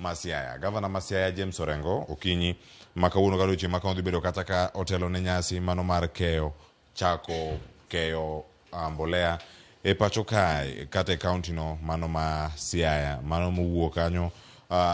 ma Siaya. Gavana ma Siaya James Orengo okinyi ma kawuono kata odiochieng' ma kawuono dhi bedo kata ka otelo ne nyasi mano mar keyo chako keyo mbolea e pacho kae kata e kaunti no mano ma Siaya. Mano mowuok kanyo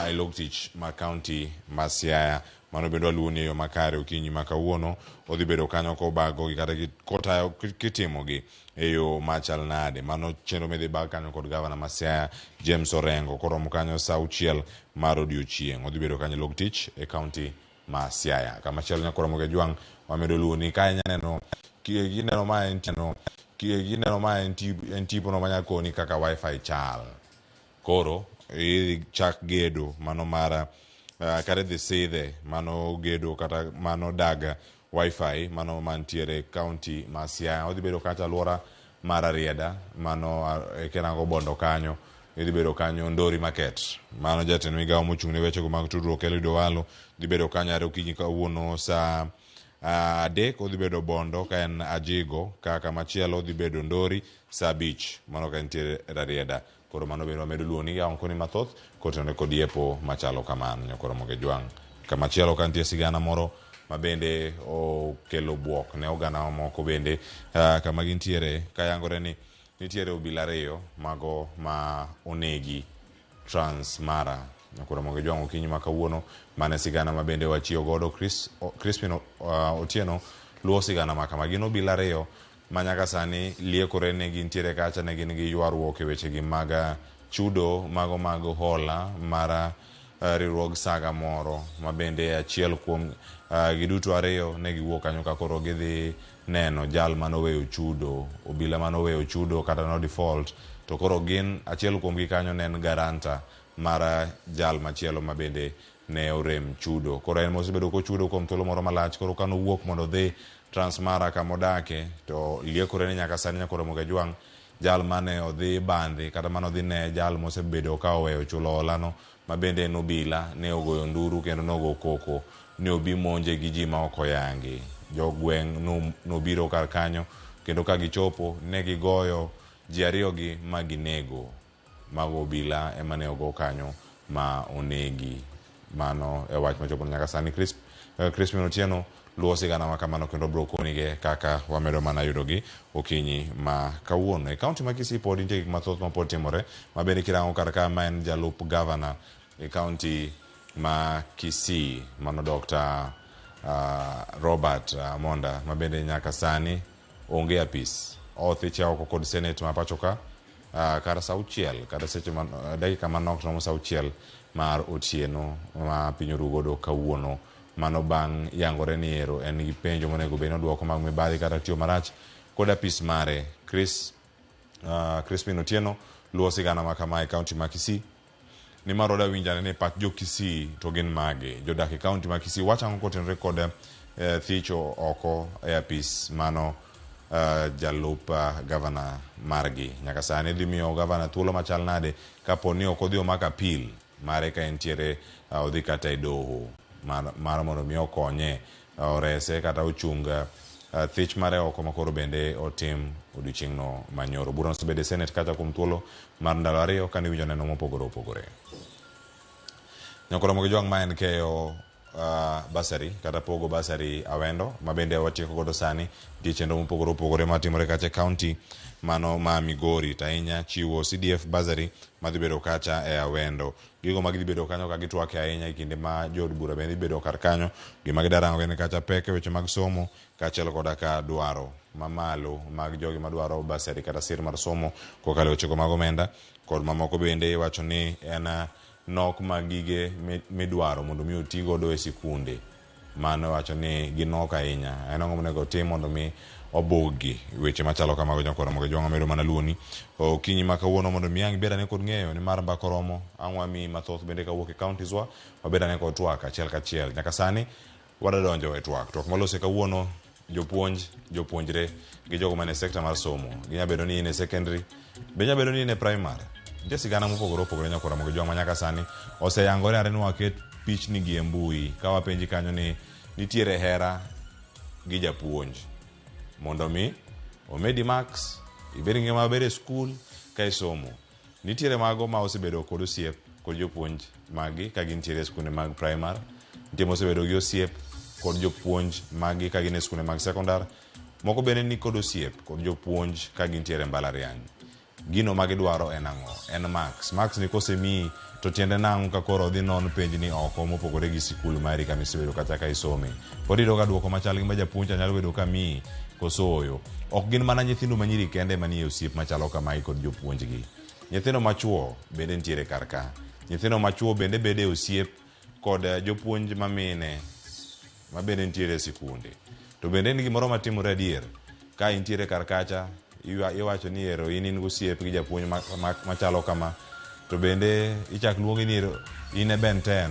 e log tich ma kaunti ma Siaya. Mano bende waluwo ni e yo makare okinyi ma kawuono odhi bedo kanyo kobagogi kata kotayo kitimogi e yo machal nade. Mano chenro midhi bag kanyo kod gavana ma Siaya James Orengo koromo kanyo saa auchiel mar odiochieng'. Odhi bedo kanyo e log tich e kaunti ma Siaya. Kama chielo nyaka Ramogi Ajwang' wamedo luwo ni ka inya neno kineno ma en no kineno ma en en tipo no manya koni kaka wifi chal. Koro idhi chak gedo mano mar kata idhi sidhe mano gedo kata mano dag wifi mano mantiere kaunti ma Siaya. Odhi bedo kacha alwora mar Rarieda mano kirango Bondo kanyo idhi bedo kanyo Ndori Market. Mano jatend migawo mochung' ne wechego mag tudruok Eliud Owalo dhi bedo kanyo are okinyi kawuono saa 3 odhi bedo Bondo ka en Ajigo ka kamachielo odhi bedo Ndori saa 5 mano ka entiere Rarieda. Koro mano bende wamedo luwo ni yawo koni mathoth kotenore kod yepo machalo kamano nyakoro Ramogi Ajwang'. Kamachielo ka nitie sigana moro ma bende okelo buok ne oganda mamoko bende kama gintiere kayangore ni nitiere obila ariyo mago ma onegi Trans Mara. Nyakoro Ramogi Ajwang' okinyi ma kawuono mane sigana ma bende wachiyo godo Crispin Otieno luwo sigana ma kama. Gin obila ariyo ma nyaka sani liekore ni gintiere kacha ne gin gi ywaruok e wechegi mag chudo mago mag hola mar riwruog saga moro ma bende achiel kuom giduto ariyo ne giwuok kanyo ka koro gidhi neno jal manoweyo chudo, obila manoweyo chudo kata no default, to koro gin achiel kuom gi kanyo ne en garanta mar jal machielo ma bende ne orem chudo. Koro en mosebedo kochudo kuom thuolo moro malach, koro kano wuok mondo odhi Transmara kama odake to liekore ni nyaka sani nyaka Ramogi Ajwang' jal mane odhi bandhi kata mane odhi ne jal mosebedo ka oweyo chulo hola no ma bende en obila ne ogoyo nduru kendo nogo koko ni obi monje gi ji ma ok oyangi. Jogweng' nobiro kar kanyo kendo ka gichopo ne gigoyo ji ariyo gi ma ginego. Mago obila ema ne ogo kanyo ma onegi. Mano e wach machopo nyaka sani. Crispin Otieno luwo sigana ma kamano kendo bro konige kaka wamedo mana yudogi okinyi ma kawuono. E kaunti ma Kisii pod nitie gik mathoth ma pod timore ma bende kirango kar ka ma en jalup gavana e kaunti ma Kisii mano Dr. Robert Monda ma bende nyaka sani onge apis. Othiche oko kod Senate ma pacho ka kar saa auchiel kata seche ma dakika manok to romo saa auchiel mar otieno ma piny oru godo kawuono. Mano bang' yangore ni ero en gi penjo monego bed ni oduoko mag mibadhi kata tiyo marach kod apis mare. Crispin Otieno luwo sigana ma kama e kaunti ma Kisii nimar wada winjane ni pach jo Kisii to gin mage. Jodak e kaunti ma Kisii wacho ang'o kotenore kod thicho oko e apis mano jalup gavana margi. Nyaka sani dhi miyo gavana thuolo machal nade kapo ni ok odhi omako apil mare ka entiere odhi kata e doho mar mondo mi okonye orese kata ochung thich mare oko ma koro bende otim odiochieng'no manyoro. Bura osebedo e Senate kacha kuom thuolo mar ndalo ariyo kane iwinjo neno mopogore opogore. Nyakoro Ramogi Jwang' ma en keyo basari kata pogo basari Awendo ma bende watieko godo sani. Nitie chenro mopogore opogore matimore kacha e kaunti mano ma Migori to ahinya chiwo CDF basari madhi bedo kacha e Awendo. Gigo ma gidhi bedo kanyo ka gitwake ahinya e kinde ma jood bura bende dhi bedo kar kanyo. Gima gidarango gin kacha pek e weche mag somo kaachiel koda ka dwaro mamalo mag jogi madwaro basari kata sir mar somo kokalo e wechego mag omenda kod mamoko bende iwacho ni en nok mag gige midwaro mondo mi oti godo e sikunde. Mano iwacho ni ginok ahinya. En ang'o monego otim mondo mi obuggi weche machalo kamago nyakwar Ramogi Ajwang' amedo mana luoni okinyi ma kawuono mondo mi ang' ibed ane kod ng'eyo ni mar mbaka oromo ang' wamiyi mathoth bende kawuok e counties wa wabed ane kod twak achiel kachiel. Nyaka sani wadadonjo e twak. Twak malose kawuono jopuonj, jopuonjre gi jogo man e sekta mar somo. Ginya bedo ni in e secondary, be nya bedo ni in e primary. Nitie sigana mopogore opogore nyakwar Ramogi Ajwang' ma nyaka sani oseyangore are ni waket pichni gi e mbui ka wapenji kanyo ni nitiere hera gi japuonj mondo mi omedi marks, ibed gi ngima maber e skul ka isomo. Nitiere mago ma osebedo kod osiep kod jopuonj maggi ka gintiere e skunde mag primar. Nitie mosebedo gi osiep kod jopuonj maggi ka gin e skunde mag sekondar. Moko bende ni kod osiep kod jopuonj ka gintiere e mbalariany. Gino ma gidwaro en ang'o? En marks. Marks ni kosemiyi to tiende nang'o ka koro odhi non penjni oko mopogore gi sikul mari kama isebedo kata ka isome? Pod iyudo ka duoko machal gi ma japuonj cha nyalo bedo ka miyi koso ooyo. Ok gin mana nyithindo manyiri kende manie osiep machalo kamae kod jopuonjgi. Nyithindo machuo bende nitiere kar ka. Nyithindo machuo bende bedo e osiep kod jopuonj mamine ma bende nitiere e sikunde. To bende en gimoro matimore adier? Ka intiere kar kacha, iwacho ni ero in in gosiep gi japuonj machalo kama, to bende ichak luongi ni ero in e Ben 10,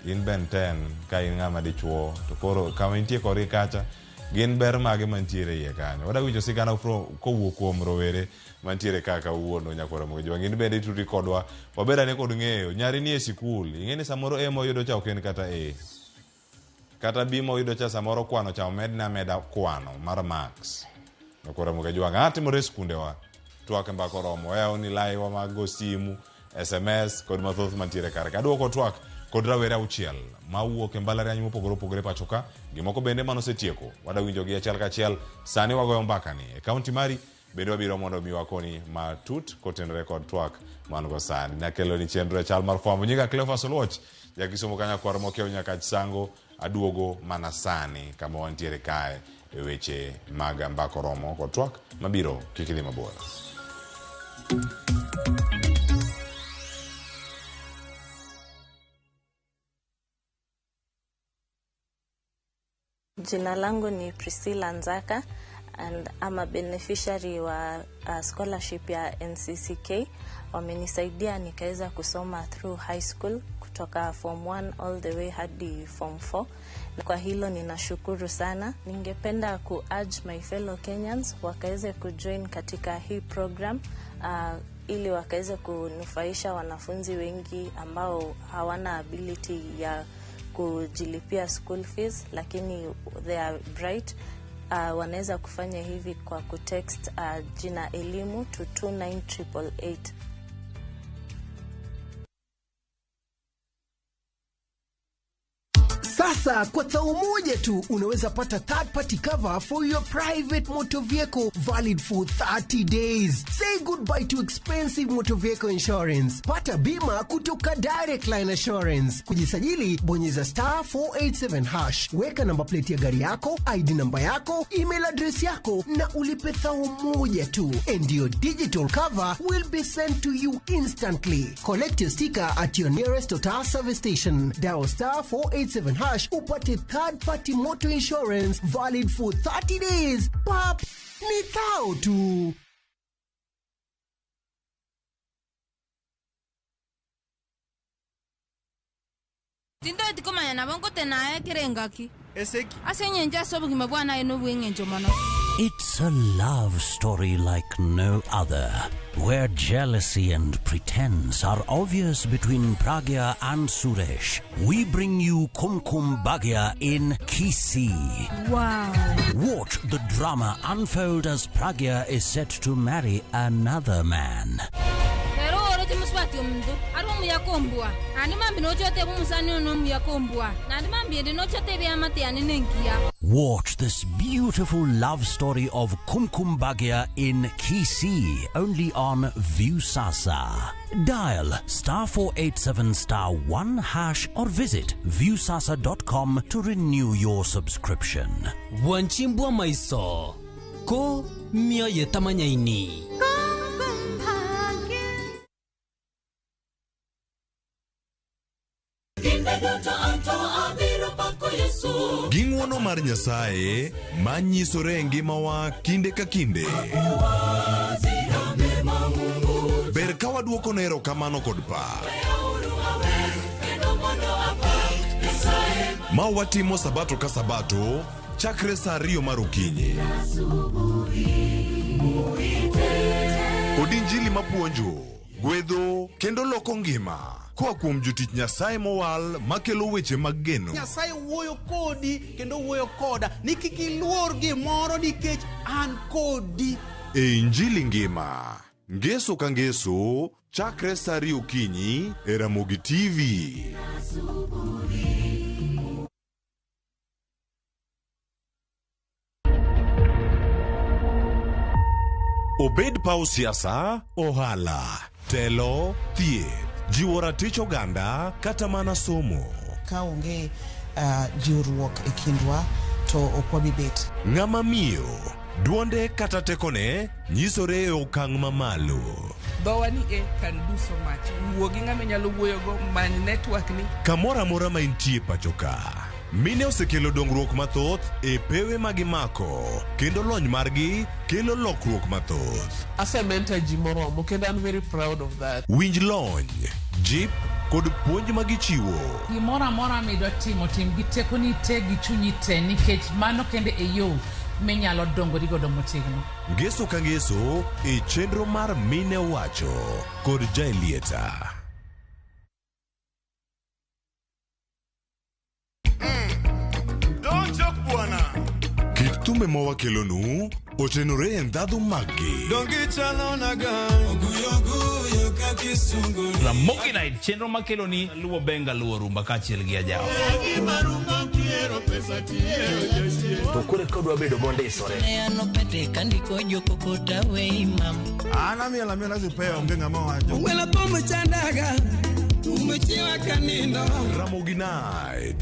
in Ben 10 ka in ng'ama dichuo, to koro kama intie kodgi kacha, gin ber mage mantiere iye kanyo? Wadwa winjo sigana kowuok kuom rowere mantiere ka kawuono nyakwar Ramogi Jwang'. In bende itudri kodwa, wabed ane kod ng'eyo. Nyari nie sikul, ing'e ni samoro A moyudo cha ok en kata A. Kata B moyudo cha samoro kwano cha omedne ameda kwano mar marks. Nyakwar Ramogi Jwang'. Ang'o timore e skundewa? Twak e mbaka oromo. Wayawo ni laiwa mag go simu, SMS kod mathoth mantiere kar ka. Aduoko twak kod rawere auchiel mawuok e mbalariany mopogore opogore pacho ka. Gimoko bende manosetieko. Wadwa winjogi achiel kachiel. Sani wagoyo mbaka ni e kaunti mari Bende wabiro mondo mi wakoni matut kotenore kod twak man go sani. Nakelo ni chenro e chal mar fwambo. Nyinga Cleophas Oluoch, jakisumo ka nyakwar mokiewo nyakach sango, aduogo mana sani kama wantiere kae e weche mag mbaka oromo kod twak mabiro kik idhi mabor. Jina langu ni Priscilla Nzaka and I'm a beneficiary wa scholarship ya NCCK. Wamenisaidia nikaweza kusoma through high school kutoka form 1 all the way hadi form 4. Kwa hilo ninashukuru sana. Ningependa ku urge my fellow Kenyans wakaweze kujoin katika hii program ili wakaweze kunufaisha wanafunzi wengi ambao hawana ability ya kujilipia school fees, lakini they are bright. Wanaweza kufanya hivi kwa kutext jina elimu to 29888. Sasa kwa tao moja tu unaweza pata third party cover for your private motor vehicle valid for 30 days. Say goodbye to expensive motor vehicle insurance. Pata bima kutoka Direct Line Assurance. Kujisajili, bonyeza star 487 hash. Weka namba plate ya gari yako, ID namba yako, email address yako na ulipe thao moja tu. And your digital cover will be sent to you instantly. Collect your sticker at your nearest Total service station. Dial star 487 hash upate third party motor insurance valid for 30 days. Pap, ni thao tu. Tintoeti komanya nabo nkotenaye kera engaki. Eseki. Ase engencho ase obogima bwane aye nobw'engencho mono. It's a love story like no other, where jealousy and pretense are obvious between Pragya and Suresh. We bring you Kumkum Bhagya in Kisii. Wow. Watch the drama unfold as Pragya is set to marry another man. Rero oroche mosubati omonto are omuya kombua, naende mambia noche otebe omosani one omuya kombua, naende mambia ende noche otebe eamate yane nengiya. Watch this beautiful love story of Kumkum Bhagya in Kisii, only on Viusasa. Dial star 487 star 1 hash or visit viusasa.com to renew your subscription. Bwanchi mbwa maiso, ko mioyo etamanyaini. Gi ng'wono mar Nyasaye ma nyisore e ngimawa kinde ka kinde. Ber ka waduokone erokamano kod pak. Ma watimo sabato ka sabato chakre saa ariyo mar okinyi. Kod injili mapuonjo, gwedho kendo loko ngima koa kuom jotich Nyasaye mowal makelo weche mag geno. Nyasaye wuoyo kodi kendo wuoyo koda ni kik iluor gimoro nikech an kodi. E Injili ngima, ngeso ka ngeso, Chakre sa ariyo okinyi e Ramogi TV. Obed paw siasa, ohala, telo, thieth, jiwo ratich oganda kata mana somo. Ka onge jiwruok e kindwa to ok wabi bet. Ng'ama miyo, duonde kata tekone nyisore e okang' mamalo. Dhowa ni e can do so much. Wuo gi ng'ama inyalo wuoyogo, many network ni. Kamoro amora ma intie pacho ka, mine osekelo dongruok mathoth e pewe ma gimako kendo lony margi kelo lokruok mathoth. Ase-mentor ji moromo kendo an very proud of that. Winj lony, jip kod puonj ma gichiwo. Gimoro amora midwa timo, tim gi tekoni te gi chunyi te nikech mano kende e yo minyalo dongori godo motegno. Ngeso ka ngeso e chenro mar Mine Owacho kod Jaelieta. Don't joke bwana. Kit thumbe ma wakelonu otenore e ndhadhu maggi. Ramogi Night, chenro makeloni luwo benga luwo rumba kaachiel gi ajawa. To koro ka odwa bedo mondisore. An amiel amiela sipea onge ng'ama wacho. Wela thum chandaga, thum chiwa kanindo. Ramogi Night.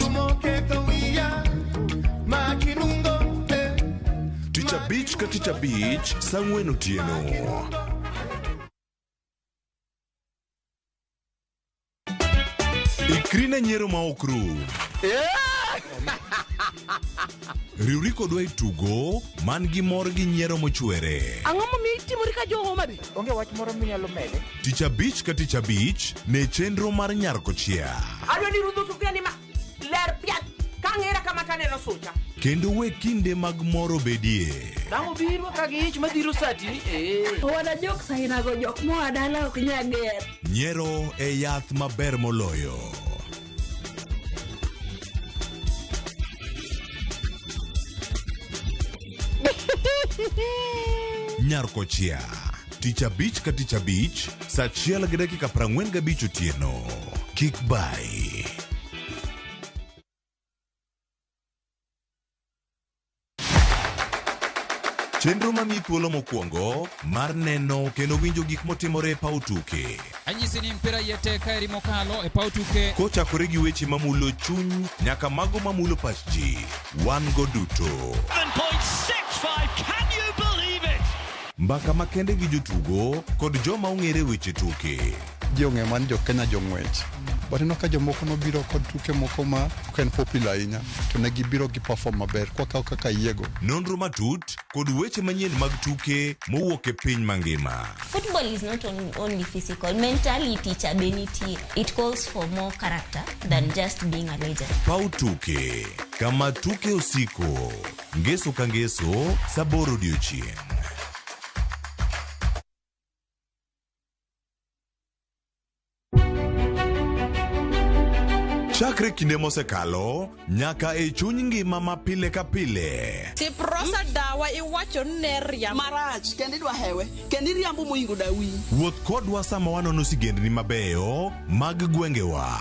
Tich abich ka tich abich saa ang'wen otieno. Ikri ne nyiero ma ok rum. Riwri kodwa e tugo man gi mor gi nyiero mochwere. Ang'o momiyo itimori ka jo Homa Bay? Onge wach moro minyalo mede? Tich abich ka tich abich ne chenro mar Nyar Kochia. Adwa ni rudho sufuria ni ma ler piat ka ang'era kama taneno sucha. Kendo we kinde mag mor obedie. Dang' obiro ka gi ich madhiro sati ni ee. Owada jok sainago jok moa dala ok nyal ger. Nyiero e yath maber moloyo. Nyar Kochia. Tich abich ka tich abich, saa achiel gi dakika 45 otieno. Kik bai. Chenro mamiyi thuolo mokwongo mar neno kendo winjo gik motimore e paw tuke. Anyisi ni mpira iye tek kaeri mokalo e paw tuke. Kochakore gi weche mamulo chuny nyaka mago mamulo pach ji, wan go duto. 7.65, can you believe it? Mbaka makende gi jotugo kod joma ong'ere weche tuke. Ji ong'eyo mana ni jo Kenya jong'wech. But ineno ka jomoko nobiro kod tuke moko ma ok en popular ahinya to ne gibiro gi perform maber kwakawo kaka yiego. Nonro matut kod weche manyien mag tuke mowuok e piny mangima. Football is not only physical, mentality cha be nitie. It calls for more character than just being a legend. Paw tuke kama tuke osiko. Ngeso ka ngeso saa aboro odiochieng'. Chakre kinde mosekalo nyaka e chuny ngima ma pile ka pile. Tiprosa dawa iwacho ni ne riambo. Marach kendo idwa hewe kendo iriambo moingo dawi. Wuoth kodwa sama wanono sigendni mabeyo mag gwengewa.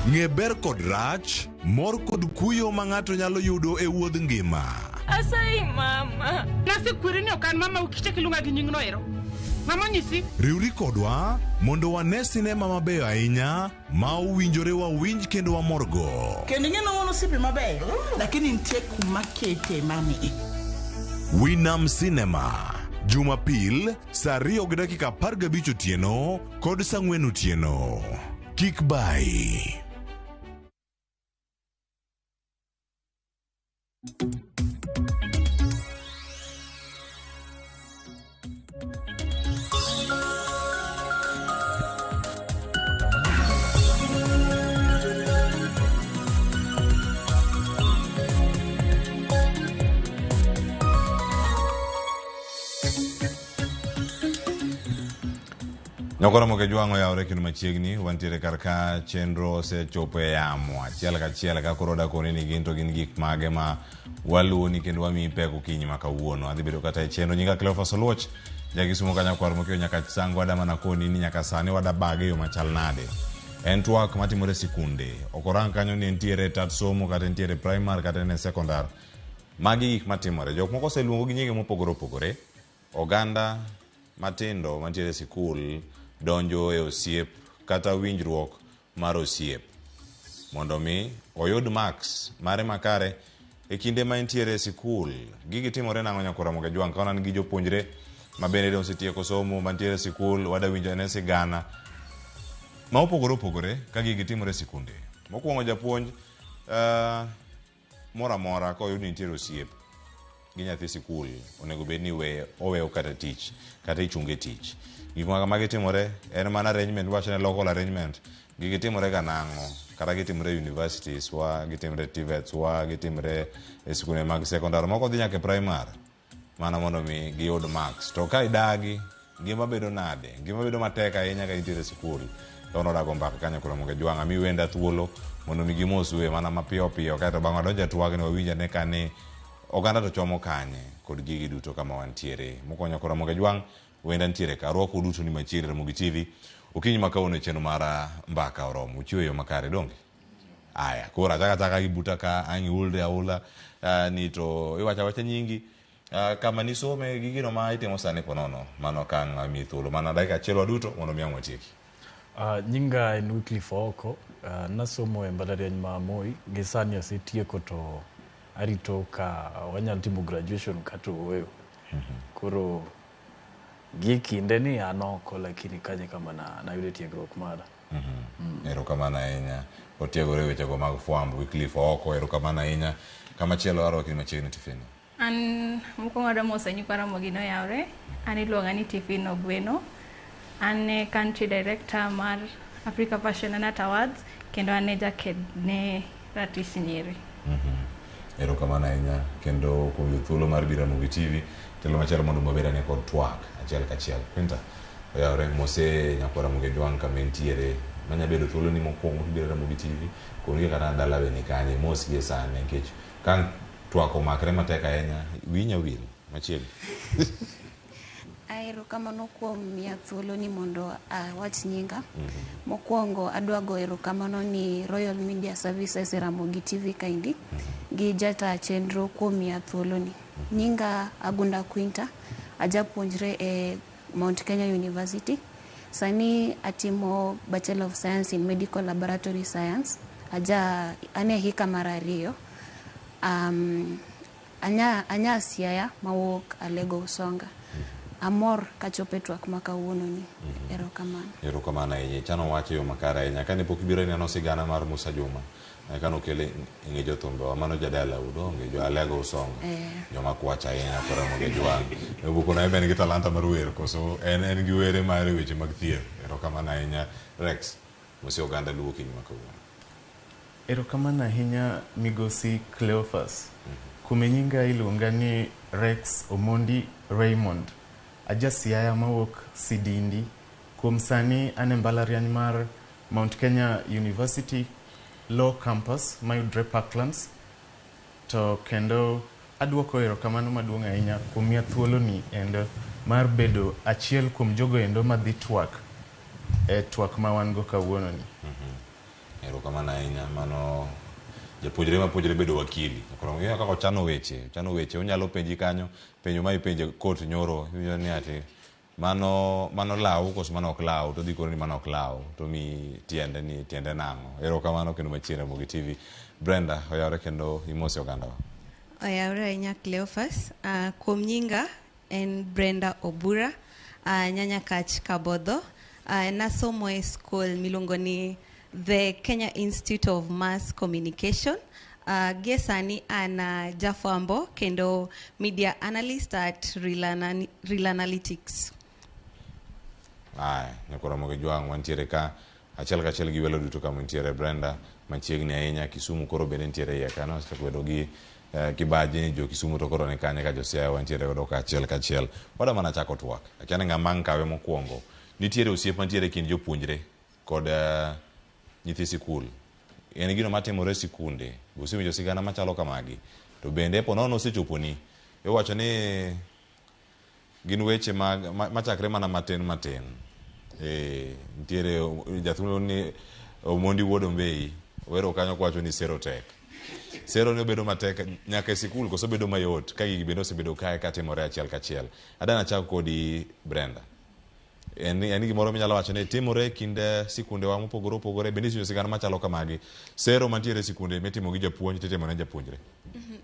Ng'e ber kod rach, mor kod kuyo ma ng'ato nyalo yudo e wuodh ngima. Asayi mama. Nasekweri ni ok an mama ukichak iluonga gi nyingno ero. Mama onyisi. Riwri kodwa mondo wane sinema mabeyo ahinya ma owinjore wawinj kendo wamorgo. Kendo ing'e ni wan osiepe mabeyo lakini nitie kuma kete mami. Winam Cinema Jumapil saa 2:15 otieno kod saa 4 otieno. Kik bai. Nyokoro moke jwang'o yawre kendo machiegni wantiere kar ka chenro osechopo e yamo achiel kachiel ka koro dakoni ni gin to gin gik mage ma waluwoni kendo wamiyi pek okinyi ma kawuono. Adhi bedo kata e chenro nyinga Cleophas Oluoch Jakisumo ka nyakwar Mokeo nyaka sango adama nakoni ni nyaka sani wadabage e yo machal nade. En twak matimore e sikunde. Ok orang kanyo ni entiere e tat somo kata entiere e primary kata en e secondar. Magi gik matimore. Jok moko oseluongo gi nyinge mopogore opogore. Oganda matindo mantiere e sikul donjo e osiep kata winjruok mar osiep mondo mi oyud marks mare makare e kinde ma entiere e sikul. Gigi timore nang'o nyakwar Ramogi Ajwang'? Ka wan gi jopuonjre ma bende osetieko somo mantiere e sikul, wada winjo ane sigana ma opogore opogore ka gigi timore e sikunde. Mokwongo japuonj moro amora ka oyud ni nitiere osiep gi nyathi sikul onego bed ni iweye oweyo kata tich kata ichunge tich. Gik ma kamagi timore en mana arrangement iwacho ni local arrangement. Gigi timore ga nang'o? Kata gitimore e universities wa, gitimore e TVETs wa, gitimore e sikunde mag secondary, moko dhi nyaka e primary mana mondo mi giyud marks. To ka idagi, ngima bedo nade? Ngima bedo matek ahinya ka intiere e sikul. Kawuono wadago mbaka kanyo kod Ramogi Ajwang'. Amiyi wenda thuolo mondo mi gimos we mana mapiyo piyo kaeto bang'e wadonjo e twagni wawinj ane ka ni oganda to chomo kanye kod gigi duto kama wantiere. Mokwongo kod Ramogi Ajwang' wenda nitiere ka. Arwakou duto ni machiegni Ramogi TV. Okinyi ma kawuono e chenro mar mbaka oromo. Uchiwo e yo makare donge? Aya, koro achaka achaka gi buta ka ang' iulri aula ni to iwacho awacha nyingi kama nisome gi gino ma itimo sani ponono mano ka ang' amiyi thuolo mana dakika achiel waduto mondo mi ang' watieki. Nyinga en Wycliffe Ooko, nasomo e mbalariany ma Moi, gi sani asetieko to arito ka wanyalo timo graduation kata ooyo. Koro gie kinde ni an oko lakini kanyo e kama nayude tiegruok mara. Erokamano ahinya. Otiegore e wechego mag fwambo Wycliffe Ooko, erokamano ahinya. Kamachielo arwaki ni machiegni Tifini. An mokwongo adwa moso nyikwa Ramogi noyawre. An iluonga ni Tifin Ogweno. An e country director mar Africa Fashion and Art Awards kendo an e jaked ne ratich nyiri. Erokamano ahinya kendo kuom yudo thuolo mar biro Ramogi TV tielo machielo mondo wabed ane kod twak achiel kachiel. Quinta oyawre mose nyakwar Ramogi Ajwang' kama entiere manya bedo thuolo ni mokwongo kibiro Ramogi TV koni kata dala be ni kanye mos gie sani nikech ka twak omakre matek ahinya wiyi nya wil machiegni. Erokamano kuom miya thuolo ni mondo awach nyinga. Mokwongo adwa go erokamano ni Royal Media Services e Ramogi TV kaendi gi jata chenro kuom miya thuolo ni. Nyinga Agunda Quinta, ajapuonjre e Mount Kenya University. Sani atimo Bachelor of Science in Medical Laboratory Science. Aja an e hika mar ariyo. Anya Siaya mawuok Alego Usonga. Amor kachopo e twak ma kawuono ni. Erokamano. Erokamano ahinya. Ichano wach e yo makare ahinya. Kane pok ibiro ineno sigana mar Musa Juma. Kane okele e ng'e jothumbewa. Mano jadala udonge jo Alego Usonga. Joma kwach ahinya kod Ramogi Ajwang'. Obuko na en gi talanta mar wer koso en gi were mar weche mag thieth. Erokamano ahinya. Rex, mosi oganda luo okinyi ma kawuono. Erokamano ahinya migosi Cleophas. Kume nyinga iluonga ni Rex Omondi Raymond. Aja Siaya mawuok Sidindi. Kuom sani an e mbalariany mar Mount Kenya University Law Campus mayudre Parklands. To kendo aduoko erokamano maduong' ahinya kuom miya thuolo ni endo mar bedo achiel kuom jogo endo madhi twak e twak ma wan go kawuono ni. Erokamano ahinya. Mano japuonjre mapuonjre bedo wakili. Koro ng'iyo kaka ochano weche, ochano weche onyalo penji kanyo, penjo ma ipenje court nyoro, iwinjo ni ati mano mano law koso mano ok law, to odhi koni ni mano ok law, to mi tiende ni tiende nang'o. Erokamano kendo machiegni Ramogi TV. Brenda, oyawre kendo imosi ogandawa. Oyawre ahinya Cleophas. Kuom nyinga en Brenda Obura, Nyanyakach Kabodho. Nasomo e school miluongo ni The Kenya Institute of Mass Communication. Gie sani an jafwambo kendo media analyst at Real Analytics. Aya, nyakwar Ramogi Ajwang' wantiere ka achiel kachiel gi welo duto kama nitiere Brenda machiegni ahinya Kisumu koro bende nitiere iye kanyo osechako bedo gi kibaji ni jo Kisumu to koro ni kanye ka jo Siaya wantiere godo ka achiel kachiel. Wadwa mana chako twak. Akia ni ng'ama ang' kawe mokwongo. Nitiere osiep mantiere e kind jopuonjre kod nyithi sikul. En gino matimore e sikunde. Be usewinjo sigana machalo kamagi? To bende po nono osechoponi, iwacho ni Gin weche mag machakre mana matin matin. Eh, nitiere jathum ni Omondi Wuod Ombei wero kanyo kowacho ni sero tek. Sero ne obedo matek nyaka e sikul koso bedo mayot ka gigi bende osebedo kae katimore achiel kachiel. Adana chak kodi Brenda. En, en gimoro minyalo wacho ni timore e kind eh, sikundewa mopogore opogore bende iwinjo sigana machalo kamagi. Sero mantiere e sikunde mitimo gi japuonj titimo ne japuonjre.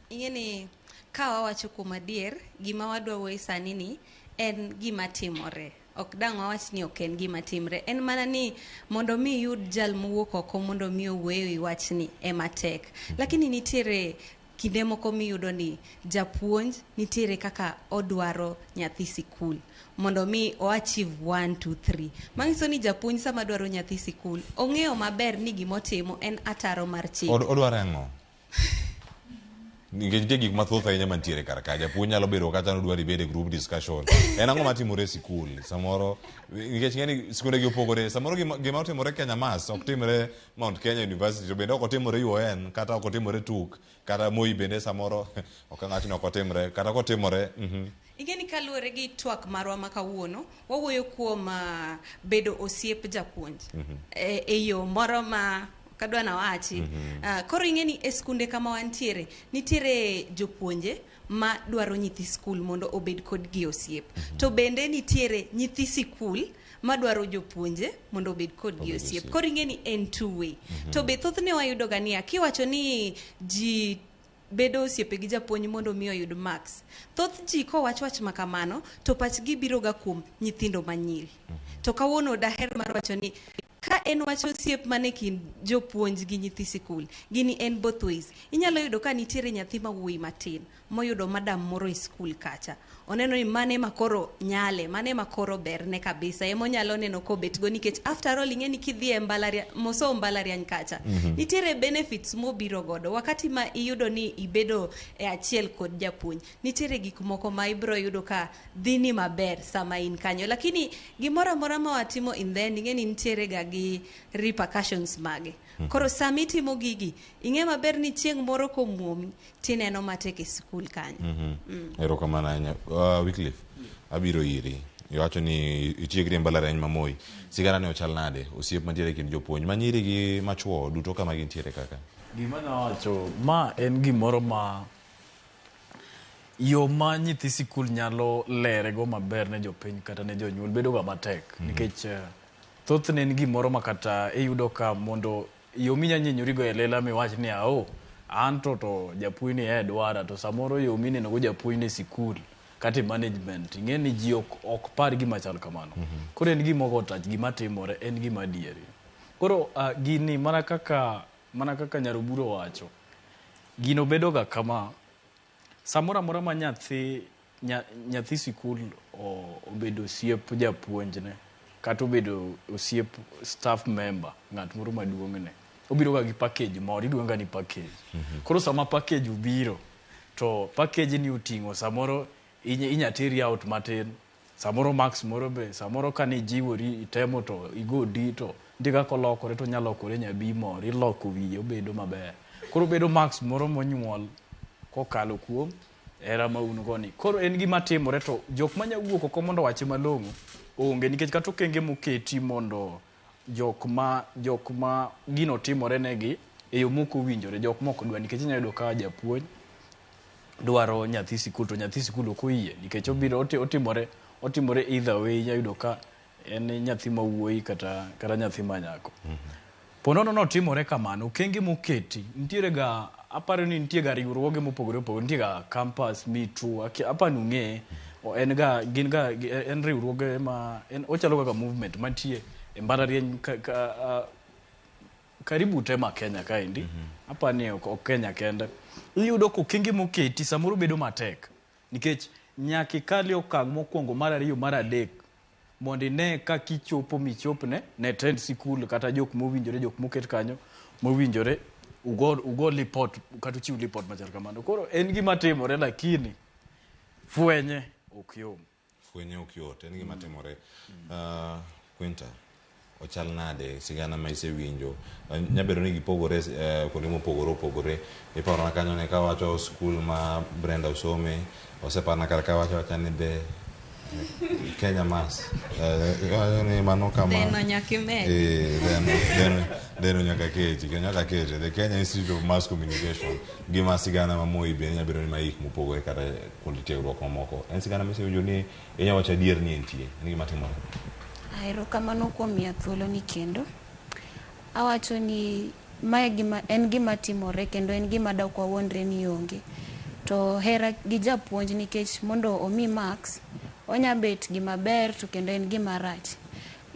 Ing'e ni ka wawacho kuom adier, gima wadwa wuoye sani ni en gima timore. Ok dang' wawach ni ok en gima timre. En mana ni mondo mi iyud jal mowuok oko mondo mi owuo e wi wachni ema tek. Lakini nitiere kinde moko miyudo ni japuonj nitiere kaka odwaro nyathi sikul mondo mi o achieve 1 2 3. Manyiso ni japuonj sama dwaro nyathi sikul ong'eyo maber ni gimotimo en ataro mar chik. Odwaro ang'o? Nikech nitie gik mathoth ahinya mantiere kar ka. Japuonj nyalo bedo kata nodwaro ibed e group discussion. En ang'o matimore e sikul? Samoro nikech ing'e ni sikunde gi opogore. Samoro gima, gima otimore Kenya Mass ok timre Mount Kenya University to bende ok otimore UoN kata ok otimore TUK kata Moi bende samoro ok ang'ach ni ok otimre kata kotimore Ing'e ni kaluwore gi twak marwa ma kawuono, wawuoyo kuom uh, bedo osiep japuonj e, e yo moro ma ok adwa nawachi. Koro ing'e ni e skunde kama wantiere, nitiere jopuonje ma dwaro nyithi skul mondo obed kodgi osiep. To bende nitiere nyithi sikul madwaro jopuonje mondo obed kodgi osiep. Koro ing'e ni en two way. To be thothne wayudo ga niya, kiwacho ni ji bedo osiepe gi japuonj mondo mi oyud marks. Thoth ji kowach wach ma kamano to pachgi biro ga kuom nyithindo manyiri. To kawuono daher mar wacho ni ka en wach osiep mane kind jopuonj gi nyithi sikul, gini en both ways. Inyalo yudo ka nitiere nyathi ma wuoyi matin moyudo madam moro e skul kacha. Oneno ni mane ma koro nyale, mane ma koro berne kabisa, ema onyalo neno kobet go nikech after all ing'e ni kidhi e mbalariany, moso mbalariany kacha, nitiere benefits mobiro godo. Wakati ma iyudo ni ibedo e achiel kod japuonj, nitiere gik moko ma ibiro yudo ka dhini maber sama in kanyo. Lakini gimoro amora ma watimo in the end, ing'e ni nitiere ga gi repercussions mage. Koro sama itimo gigi, ing'e maber ni chieng' moro komuomi, tineno matek e sikul kanyo. Erokamano ahinya. Wycliffe, abiro iri. Iwacho ni itiekri e mbalariany ma Moi. Sigana ni ochal nade? Osiep mantiere e kind jopuonj ma nyiri gi machuo duto kama gintiere kaka? Gima nawacho, ma en gimoro ma yo ma nyithi sikul nyalo lere go maber ne jopiny kata ne jonyuol bedo ga matek nikech thothne en gimoro ma kata iyudo ka mondo yo minya nyenyorigo e lela miwach ni ao an to japuonj ni e dwara to samoro yo mineno go japuonj ni e sikul kata e management ing'e ni ji ok par gima chal kamano. Koro en gima ogo tach gima timore en gima adieri. Koro gini mana kaka Nyaroburo wacho gino bedo ga kama samoro amora ma nyathi sikul obedo osiep japuonjne kata obedo osiep staff member ng'at moro maduong'ne obiro ga gi package moro iluonga ni package. Koro sama package obiro to package ni oting'o samoro inya teri out matin samoro marks moro be samoro kane ijiwori itemo to igo D to nitie kaka olokore to onyalo lokore nyabi moro iloko wiye obedo maber. Koro obedo marks moro monyuol kokalo kuom hera ma un go ni. Koro en gima timore to jok manya wuok oko mondo owache malong'o onge nikech kata okenge moketi mondo jok ma gino timore negi e yo mok owinjore jok mok dwa nikech inya yudo ka japuonj dwaro nyathi sikul to nyathi sikul ok oyie nikech obiro otimore either way inya yudo ka en nyathi ma wuoyi kata nyathi ma nyako. Ponono notimore kamano okenge moketi nitiere ga aparo ni nitie ga riwruoge mopogore opogore nitie ga campus me too apani ung'e en ga gin ga en riwruoge ma en ochalo kaka movement mantie e mbalariany karibu te ma Kenya kaendi. Apani ok Kenya kende. Iyudo ka okenge moketi samoro bedo matek nikech nyaka ikal e okang' mokwongo mar ariyo mar adek mondo ine kaka ichopo michopne ne tend sikul kata jok mowinjore jok moket kanyo mowinjore ugo lipot kata uchiw lipot machal kamano. Koro en gima timore lakini fwenye ok yom. Fwenye ok yot, en gima timore. Quinta, ochal nade sigana ma isewinjo? Nyabedo ni gipogore kuonde mopogore opogore. Iparona kanyo ne kawacho skul ma Brenda osome, oseparona kar kawacho awacha ni be Kenya Mass. Iwacho ni mano kama Dheno nyaka imed. Dheno, dheno nyaka keti, kendo nyaka kete. The Kenya Institute of Mass Communication gi ma sigana ma Moi bende nyalo bedo ni maik mopogore kata kuonde tiegruok mamoko. En sigana misewinjo ni inyalo wacho adier ni entie. En gima timore. Erokamano kuom miya thuolo ni kendo. Awacho ni mae gima en gima timore kendo en gima dok wawuondre ni onge. To hera gi japuonj nikech mondo omi marks, onya bet gima ber to kendo en gima rach.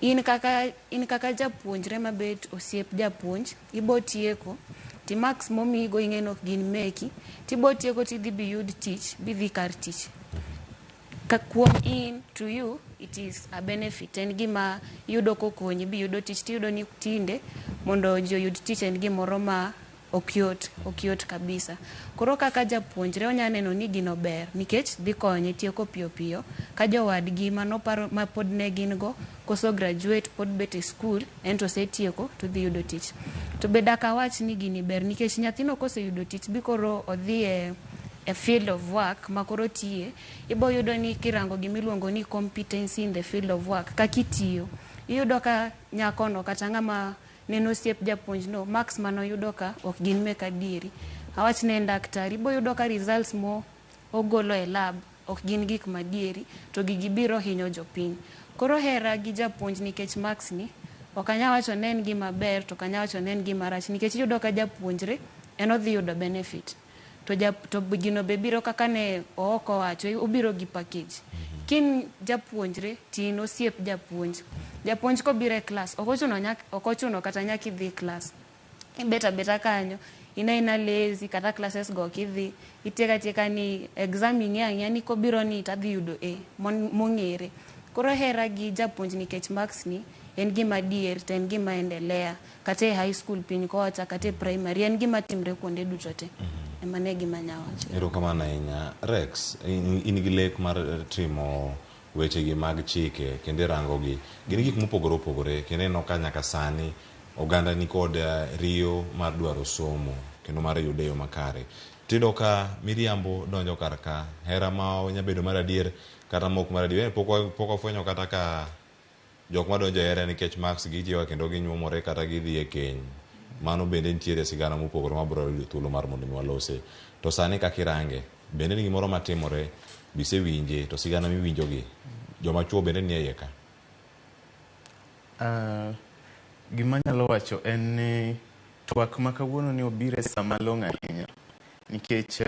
In kaka japuonjre mabet osiep japuonj, ibo tieko, ti marks momiyigo ing'e ni ok gin meki, tibo tieko tidhi biyud tich, bidhi kar tich. Ka kuom in to you it is a benefit en gima iyudo kokonyi biyudo tich tiyudo ni tinde mondo ji oyud tich en gimoro ma ok yot ok yot kabisa koro kaka japuonjre onya neno ni gino ber nikech dhi konye tieko piyo piyo ka jowadgi manoparo ma pod ne gin go koso graduate pod bet e skul en to osetieko to dhi yudo tich to be dak awach ni gini ber nikech nyathino koseyudo tich bi koro odhi e field of work ma koro tiye ibo yudo ni kirango gimiluongo ni competency in the field of work kaka itiyo iyudo ka nyakono kata ng'ama neno osiep japuonj no marks manoyudo ka ok gin mek adieri awach ne en daktari ibo yudo ka results mo ogolo e lab ok gin gik madieri to gigi biro hinyo jopiny koro hera gi japuonj nikech marks ni ok anya wacho ne en gima ber to ok anya wacho ne en gima rach nikech iyudo ka japuonjre en odhi yudo benefit to, to gino be biro kaka ne ook owacho obiro gi package kin japuonjre to in osiep japuonj japuonj kobiro e klas ok ochuno ok ochuno kata nyaka idhi klas ibet abeta kanyo in aina lazy kata classes go ok idhi itieko atieka ni exam ing'eyo ang'eya ni kobiro ni tadhi yudo A mong'ere koro hera gi japuonj nikech marks ni en gima adier to en gima endelea kata e high school piny kocha kata e primary en gima timre kuonde duto te ema ne gima anya wacho Erokamano ahinya. Rex, in gi lek mar timo wechegi mag chike kendo irango gi. Gin gik mopogore opogore kendo ineno ka nyaka sani oganda ni kod riyo mar dwaro somo kendo mar yude e yo makare. Tiyudo ka miriambo donjo kar ka, hera ma nya bedo mar adier kata mok mar adier. Pok wafwenyo kata ka jok madonjo e hera nikech marks gijiwa kendo ginyuomore kata gidhi e keny. Mano bende nitiere sigana mopogore mabiro yudo thuolo mar mondo mi walose. To sani kaka irange, bende ni gimoro matimore, bisewinje to sigana miwinjogi, joma chuo bende nie iye ka? Gima anyalo wacho en ni twak ma kawuono ni obiro e sama malong'o ahinya nikech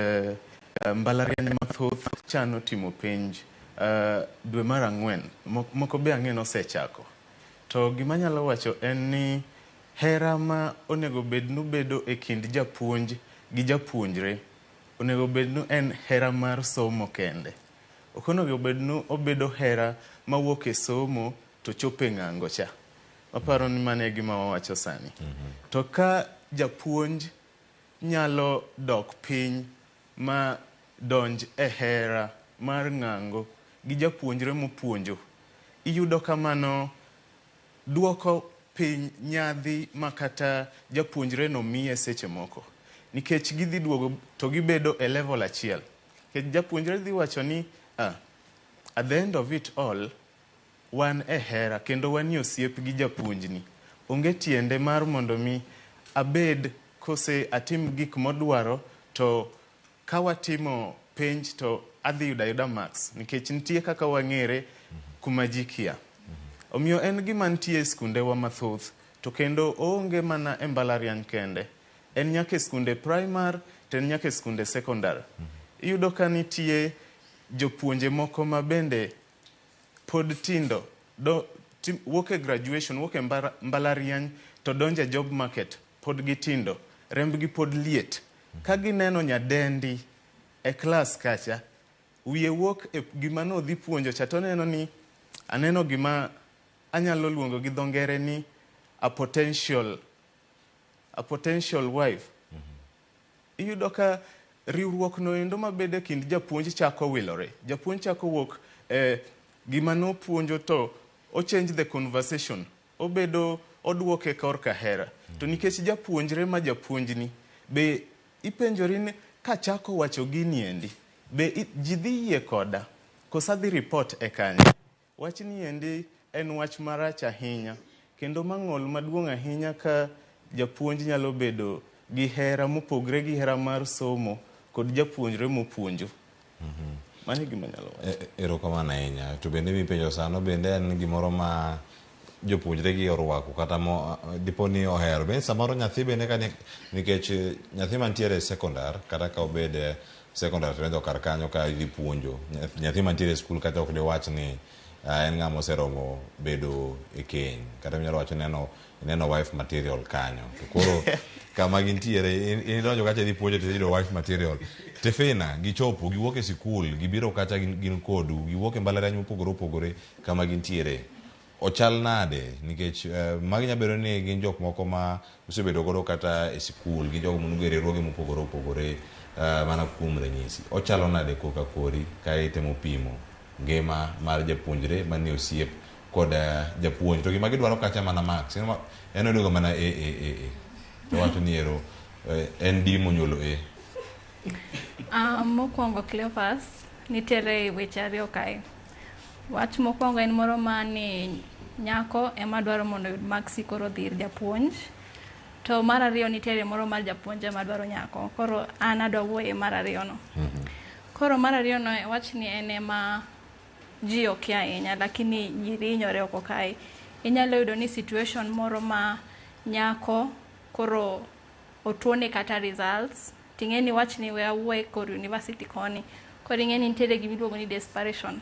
mbalariany mathoth chano timo penj dwe mar ang'wen moko be ang'e ni osechako. To gima anyalo wacho en ni hera ma onego bed ni bedo e kind japuonj gi japuonjre onego bed ni en hera mar somo kende. Ok onego bed ni obedo hera mawuok e somo to chopo e ng'ango cha. Aparo ni mano e gima wawacho sani. To ka japuonj nyalo dok piny ma donj e hera mar ng'ango gi japuonjre mopuonjo, iyudo ka mano duoko piny nyadhi ma kata japuonjre no miye seche moko. Nikech gidhi duogo to gibedo e level achiel. Nikech japuonjre dhi wacho ni at the end of it all, wan e hera kendo wanie osiep gi japuonjni. Onge tiende mar mondo mi abed kose atim gik modwaro to ka watimo penj to adhi yudo ayuda marks nikech nitie kaka wang'ere kuma ji kia. Omiyo en gima nitie e skundewa mathoth to kendo oonge mana e mbalariany kende. En nyaka e skunde primary to en nyaka e skunde secondary. Iyudo ka nitie jopuonje moko ma bende pod tindo wuok e graduation wuok e mbalariany to donjo e job market pod gitindo rembgi pod liet ka gineno nyadendi e klas kacha wiye wuok e gima nodhi puonjo cha toneno ni aneno gima anyalo luongo gi dho ngere ni a potential wife. Iyudo ka riwruok no endo mabedo e kind japuonj chako wilore. Japuonj chako wuok gima nopuonjo to o change the conversation. Obedo oduoke korka hera. To nikech japuonjre ma japuonjni be ipenjori ni kachako wacho gini endi be ji dhi yie koda. Koso adhi report e kanye? Wachni endi en wach marach ahinya kendo mang'ol maduong' ahinya ka japuonj nyalo bedo gi hera mopogre gi hera mar somo kod japuonjre mopuonjo. Mano e gima anyalo wacho. Erokamano ahinya. To bende mipenjo sano bende en gimoro ma jopuonjre gi orwako kata mo dipo ni ohero. Bende samoro nyathi bende ka nikech nyathi mantiere e sekondar kata ka obed e sekondar to idho kar kanyo ka idhi puonjo. Nyathi mantiere e skul kacha ok diwach ni en ng'ama oseromo bedo e keny. Kata inyalo wacho ni ineno wife material kanyo. To koro kama gintiere in idonjo kacha idhi puonjo to iyudo wife material. Tifina gichopo giwuok e sikul gibiro kacha gin kodu giwuok e mbalariany mopogore opogore kama gintiere. Ochal nade nikech magi nyalo bedo ni gin jok moko ma usebedo godo kata e sikul gin jogo monugo e riwruoge mopogore opogore mana kuom ranyisi. Ochalo nade koka kori ka itemo pimo ngima mar japuonjre manie osiep kod japuonj to gima gidwaro kacha mana marks en oyudo ga mana A A A A to wacho ni ero en D monyuolo A. Mokwongo Cleophas, nitiere weche ariyo kae. Wach mokwongo en moro ma ni nyako ema dwaro mondo oyud maksi koro odhi ir japuonj. To mar ariyo nitiere moro mar japuonj ema dwaro nyako. Koro an adwa wuoye mar ariyo no. Koro mar ariyo no wach ni en ema ji okia ahinya lakini nyiri hinyore oko kae. Inyalo yudo ni situation moro ma nyako koro otuone kata results ting'e ni wach ni we awuoye kor university koni. Koro ing'e ni nitiere gima iluongo ni desperation.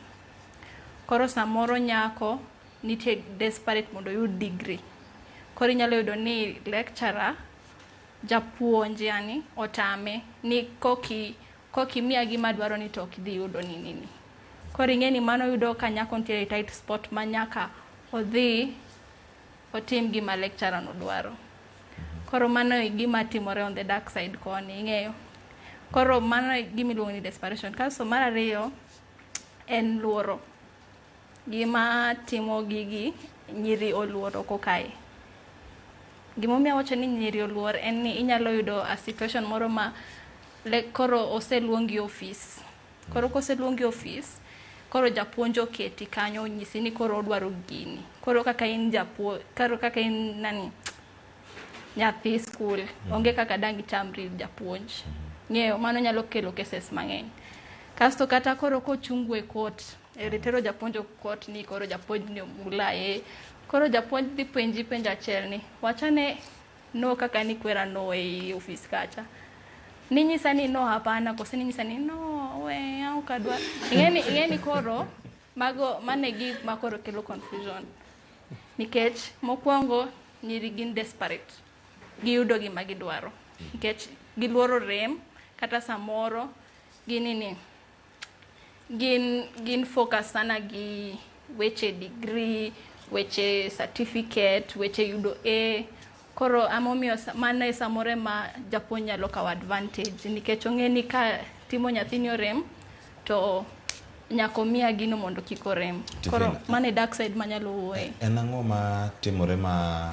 Koro samoro nyako nitie desperate mondo oyud degree. Koro inyalo yudo ni lecturer japuonj yani otame ni koki miya gima dwaro ni to ok idhi yudo ni nini. Koro ing'e ni mano yudo ka nyako nitiere e tight spot ma nyaka odhi otim gima lecturer no dwaro. Koro mano e gima timore on the dark side koni, ing'eyo. Koro mano e gima iluongo ni desperation. Kasto mar ariyo en luoro. Gima timo gigi nyiri oluor oko kae. Gimomiyo awacho ni nyiri oluor en ni inyalo yudo a situation moro ma koro oseluongi ofis. Koro koseluongi ofis, koro japuonj oketi kanyo onyisi ni koro odwaro gini. Koro kaka in japuonj, koro kaka in nani nyathi skul, onge kaka dang' itamri japuonj. Ng'eyo mano nyalo kelo cases mang'eny. Kasto kata koro kochungu e court, tero japuonj e court ni koro japuonj ni omula e. Koro japuonj dhi penji penjo achiel ni wachane no kaka nikwera no e ofis kacha. Ninyisa ni no hapana kose ninyisa ni no we ok adwar. Ing'eni koro mago mane gik ma koro kelo confusion. Nikech mokwongo nyiri gin desperate. Giyudo gima gidwaro. Nikech giluoro rem kata samoro ginini gin focus sana gi weche degree, weche certificate, weche yudo A. Koro amomiyo mano e samoro ma japuonj nyalo kawo advantage nikech ong'e ni ka timo nyathini orem to nyaka omiya gino mondo kik orem. Koro mano e dark side manyalo wuoye. En ang'o ma timore ma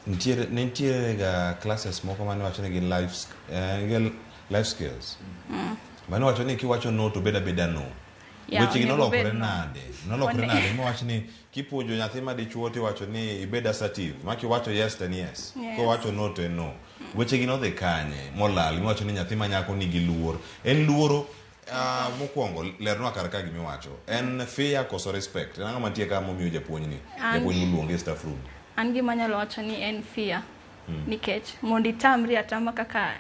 nitiere ga classes moko mane wacho ni gin life skills. Mane wacho ni kiwacho no to beda beda no. Weche gi nolokore nade? Nolokore nade? Mowach ni kipuonjo nyathi ma dichuo tiwacho ni ibed assertive. Ma kiwacho yes to en yes. Kowacho no to en no. Weche gi nodhi kanye? Molal miwacho ni nyathi ma nyako nigi luor. En luoro mokwongo lernwa kar ka gimiwacho. En fear koso respect. En ang'o mantie ka momiyo japuonj ni? Japuonj moluonge e staff room. An gima anyalo wacho ni en fear. Nikech mondo itamri atama kaka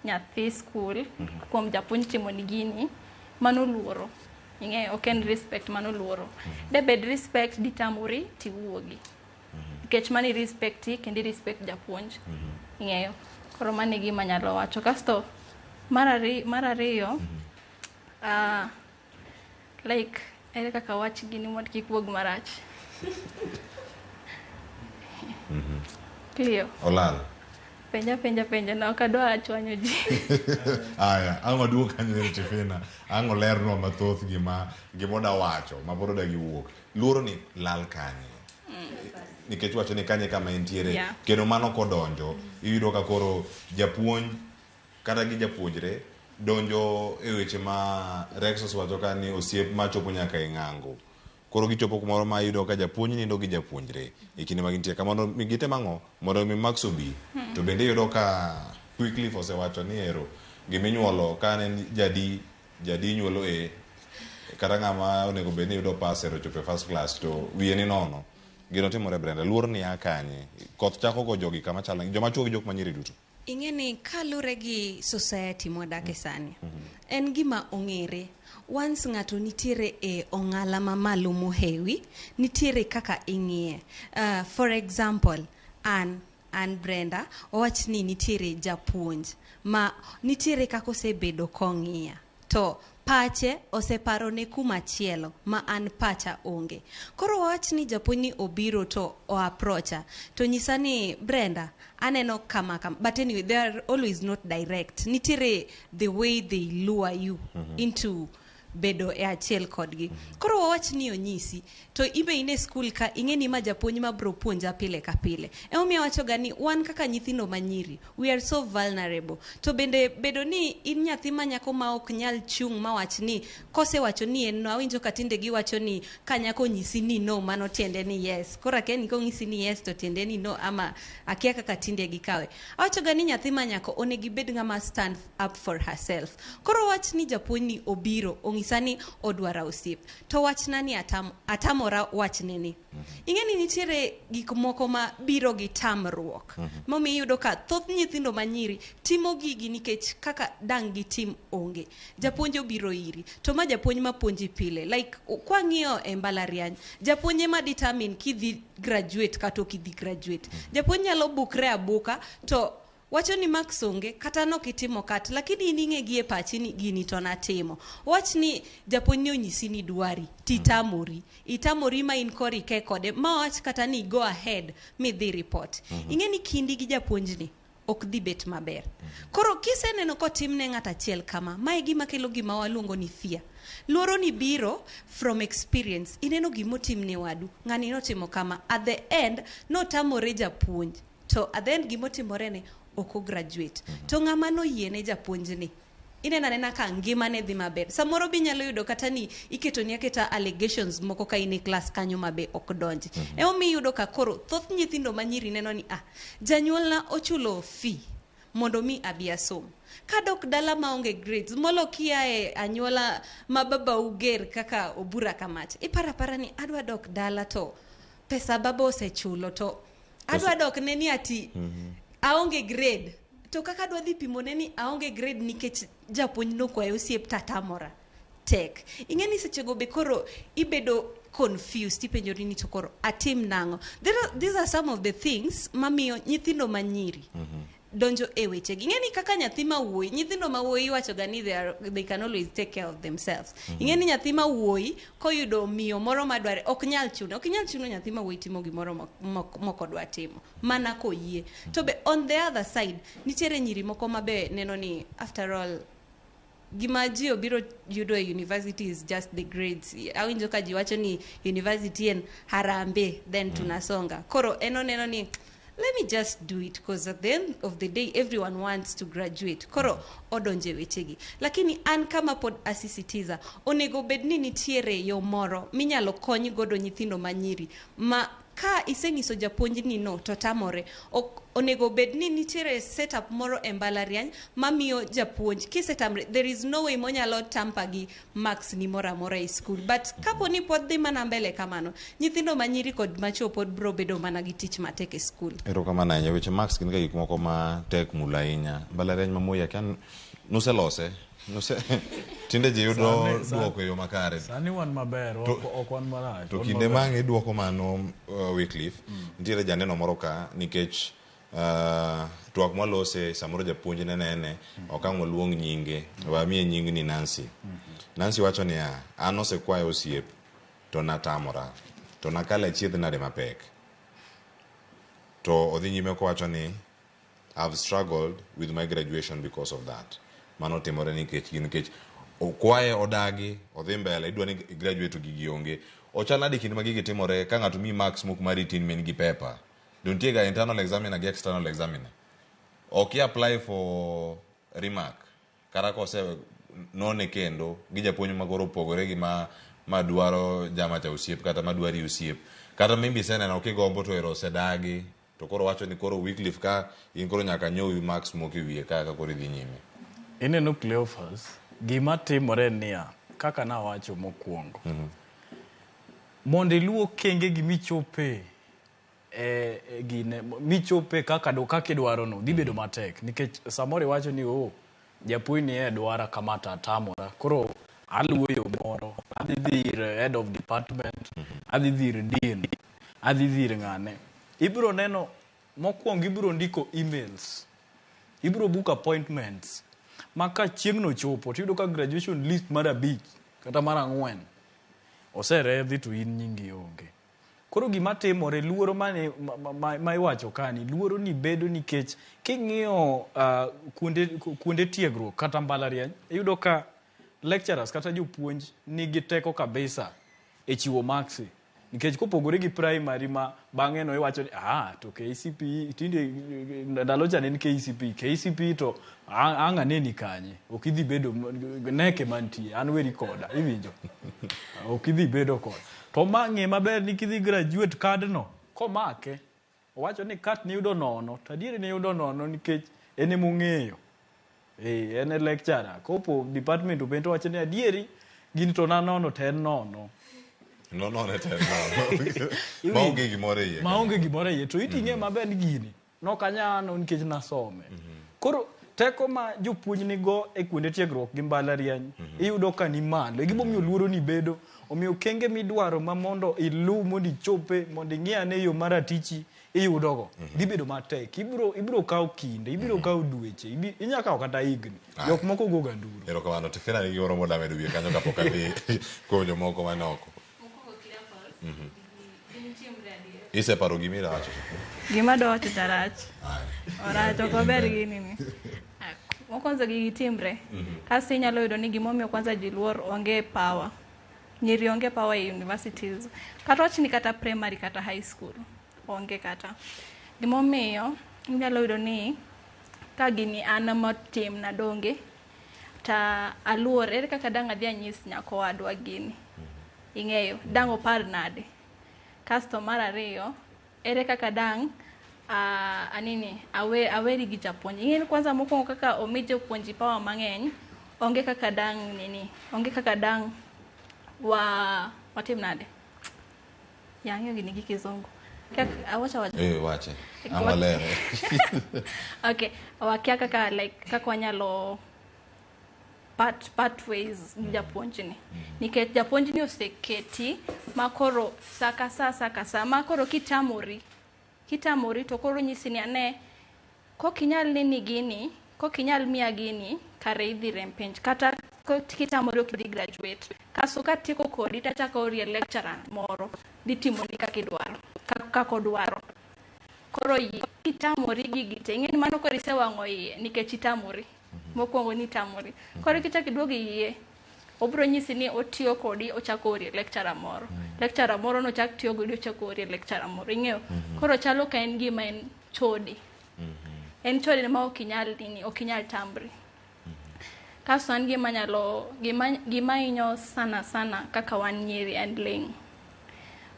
nyathi skul kuom japuonj timo ni gini, mano luoro. Ing'eyo, ok en respect, mano luoro. De bed respect ditamori tiwuogi. Nikech mano i respect kendo i respect japuonj. Ing'eyo. Koro mano e gima anyalo wacho. Kasto mar ariyo, like ere kaka wach gini mondo kik wuog marach. Cleo. Olal. Penja na ok adwa chwanyo ji. Aya, ang' waduog kanyo ir Tifina. Ang' olernwa mathoth gima oda wacho ma pod odagi wuok. Luoro ni lal kanye? Nikech wacho ni kanye kama entiere. Kendo mano kodonjo, iyudo ka koro japuonj kata gi japuonjre Donjo e weche ma Rex osewacho ka ni osiep ma chopo nyaka e ng'ango. Koro gichopo kumoro ma iyudo ka japuonj nindo gi japuonjre e kinde ma gintie ka mondo mi gitim ang'o? Mondo mi marks obi. To bende iyudo ka Wycliffe osewacho ni ero giminyuolo ka en jadi jadi nyuolo A kata ng'ama onego bed ni yudo pass ero chopo e first class to wiye ni nono. Gino timore Brenda, luor ni a kanye? Koth chako go jogi kama chalo joma chuo gi jok manyiri duto. Ing'e ni kalure gi society mwadake sani, en gima ong'ere. Once ng'ato nitiere e ong'ala mamalo mohewi, nitiere kaka ing'iye. For example, an Brenda, wawach ni nitiere japuonj ma nitiere kaka osebedo kong'iya. To pache oseparo ne kuma chielo ma an pacha onge. Koro wawach ni japuonj ni obiro to o approacha to nyisa ni Brenda aneno kama kama, but anyway they are always not direct. Nitiere the way they lure you into bedo e achiel kodgi. Koro wawach ni onyisi to ibe in e skul ka ing'e ni ma japuonj ma bro puonja pile ka pile. Emomiyo awacho ga ni wan kaka nyithindo manyiri we are so vulnerable. To bende bedo ni in nyathi ma nyako ma ok nyal chung' mawach ni kosewacho ni en no, awinjo ka tinde giwacho ni ka nyako onyisi ni no mano tiende ni yes. Koro akia ni konyisi ni yes to tiende ni no, ama akia kaka tinde gikawe. Awacho ga ni nyathi ma nyako onego ibed ng'ama stand up for herself. Koro wach ni japuonj ni obiro onyisa ni odwara osiep to wachna ni atamora wachne ni. Ing'e ni nitiere gik moko ma biro gi tamruok. Momiyo iyudo ka thoth nyithindo manyiri timo gigi nikech kaka dang' gitim onge. Japuonj obiro iri to ma japuonj ma puonji pile. Like kwang'iyo e mbalariany, japuonj ema determine kidhi graduate kata ok idhi graduate. Japuonj nyalo bukre abuka to wacho ni marks onge kata nok itimo kat, lakini in ing'e gi e pachi ni gini to natimo. Wach ni japuonj ni onyisi ni dwari titamori, itamori ma in koro ike kode, ma wach kata ni go ahead midhi report. Ing'e ni kindi gi japuonj ni ok dhi bet maber. Koro kiseneno kotimne ng'at achiel kama, mae gima kelo gima waluongo ni fear. Luoro ni biro from experience. Ineno gimotimne wadu, ng'ani notimo kama, at the end notamore japuonj. To at the end gimotimore ne ok ograduate. To ng'ama noyiene japuonj ni ineno anena ka ngimane dhi maber. Samoro be inyalo yudo kata ni iketoni aketa allegations moko ka in e klas kanyo ma be ok donji. Emomiyo iyudo ka koro thoth nyithindo manyiri neno ni janyuolna ochulo fee mondo mi abi asom. Kadok dala maonge grades, molo kia e anyuola ma babau ger kaka Obura kamach. Iparo apara ni adwa dok dala to pesa baba osechulo to adwa dok ne ni ati aonge grade. To kaka adwa dhi pimo ne ni aonge grade nikech japuonj nokwayo osiep tatamora. Tek. Ing'e ni sechego be koro ibedo confused, ipenjori ni to koro atim nang'o. These are some of the things mamiyo nyithindo manyiri donjo e wechegi. Ing'e ni kaka nyathi ma wuoyi, nyithindo ma wuoyi iwacho ga ni they can always take care of themselves. Ing'e ni nyathi ma wuoyi koyudo miyo moro madware ok nyal chuno. Ok inyal chuno nyathi ma wuoyi timo gimoro mok odwa timo mana koyie. To be on the other side nitiere nyiri moko ma be neno ni after all gima ji obiro yudo e university is just the grades. Awinjo ka ji wacho ni university en harambee then tunasonga. Koro en oneno ni let me just do it because at the end of the day everyone wants to graduate. Koro odonje wechegi. Lakini an kama pod asisitiza, onego bed ni nitiere yo moro minyalo kony godo nyithindo manyiri ma ka iseng'iso japuonj ni no to tamore. Ok onego bed ni nitiere setup moro e mbalariany mamiyo japuonj kisetamre there is no way monyalo tamper gi marks ni moro amora e school. But kapo ni pod dhi mana mbele kamano, nyithindo manyiri kod machuo pod bro bedo mana gi tich matek e school. Erokamano ahinya. Weche marks gin ga gik moko ma tek mulo ahinya. Mbalariany ma Moi akia nuselose. Tinde ji yudo duoko e yo makare. Sani wan maber, ok wan marach. To kinde mang' iduoko mano Wycliffe, nitiere janeno moro ka nikech twak mwalose samoro japuonj ne nene, ok ang' waluong nyinge, wamiye nying ni Nancy. Nancy wacho niya, an osekwayo osiep to natamora, to nakalo achiedh nade mapek. To odhi nyime kowacho ni I've struggled with my graduation because of that. Mano timore nikech gin nikech okwaye odagi, odhi mbele, idwa ni graduate to gigi onge. Ochal nade kinde ma gigi timore ka ng'ato miyi marks mok mari tin min gi paper. To nitie ga internal examiner gi external examiner. Ok i apply for remark. Kata kose none kendo gi japuonj ma koro opogore gi ma madwaro jamacha osiep kata madwari osiep. Kata maybe iseneno kigombo to ero osedagi to koro wacho ni koro Wycliffe ka in koro nyaka nyowi marks moko e wiye ka ka koro idhi nyime. Ineno Cleophas, gima timore en niya, kaka nawacho mokwongo, mondo iluw okengegi michope e, e gine michope kaka do kaka idwaro no dhi bedo matek nikech samoro iwacho ni oh japuonj ni e dwara kama to atamora koro aluwo yo moro adhi dhi ir head of department adhi dhi ir dean adhi dhi ir ng'ane ibiro neno mokwongo ibiro ndiko emails ibiro book appointments ma ka chieng'no chopo tiyudo ka graduation list mar abich kata mar ang'wen oseredhi to in nyingi onge Koro gima timore, luoro mane ma, ma, ma iwacho kani, luoro ni bedo nikech king'iyo uh, kuonde, kuonde tiegruok kata mbalariany, iyudo ka lecturers kata jopuonj nigi teko kabisa e chiwo maksi nikech kopogore gi primary ma bang'e no iwacho ni ah to KCPE tinde ndalo cha ne en KCPE KCPE to ang' aneni kanye ok idhi bedo neke mantie an weri koda iwinjo ok idhi bedo koda To ma ng'e maber ni kidhi graduate card no, komake, owacho ni kat niyudo nono, to adieri niyudo nono nikech en ema ong'eyo. Eh, en e lecturer. Kopo department openj to owacho ni adieri gini to nanono to en nono. Nonone to en nono. Maonge gimoro e iye. Maonge gimoro e iye. To iting'e maber ni gini Nokanyano nikech nasome. Koro teko ma jopuonj nigo e kuonde tiegruok gi mbalariany iyudo ka ni malo. E gimomiyo luoro ni bedo. Omiyo okenge midwaro ma mondo iluw mondo ichope mondo ing'i ane yo mar atichi iyudogo dhi bedo matek. Ibiro ibiro kawo kinde, ibiro kawo dweche, inya kawo kata higni. Jok moko goga nduru. Erokamano. Tifena nigi gimoro moda medo wiye kanyo kapok adhi kuom jomoko man oko. Iseparo gima irawacho? Gima adwa wacho cha rach. Orach, ok ober gi nini. Mokwongo gigi timre. Kasto inyalo yudo ni gimomiyo kwanza ji luor onge power. Nyiri onge power e universities. Kata wach ni kata primary kata high school. Onge kata. Gimomiyo inyalo yudo ni ka gini an ema otimna donge ta aluor ere kaka dang' adhi anyis nyako wadwa gini. Ing'eyo, dang' opar nade? Kasto mar ariyo, ere kaka dang' anini awe aweri gi japuonj. Ing'e ni kwanza mokwongo kaka omi jopuonj power mang'eny, onge kaka dang' nini, onge kaka dang' wa watim nade? Ya ang'eyo gini gi kizungu. Kaka awacho awacha. Eh, wache. Ang' walere. Okay, wakia kaka like kaka wanyalo part, part ways gi japuonjni nikech japuonjni oseketi ma koro sa ka sa sa ka sa ma koro kitamori kitamori to koro nyisi ni ane kok inyal nini gini kok inyal miya gini kare idhi rem penj kata kitamori ok idhi graduate kasto katieko kodi tachako orie lecturer moro dhi timoni kaka idwaro kaka odwaro koro kitamori gigi te ing'e ni mano koro isewang'o iye nikech itamori Mokwongo ni itamori. Koro kichako iduogo iyie, obiro nyisi ni otiyo kodi ochako ori e lecturer moro. Lecturer moro nochak tiyo kodi ochako ori e lecturer moro. Ing'eyo? Koro chalo ka en gima en chode. En chode ma ok inyal nini, ok inyal tambri. Kasto an gima nyalo gima gima hinyo sana sana kaka wan nyiri en ling'.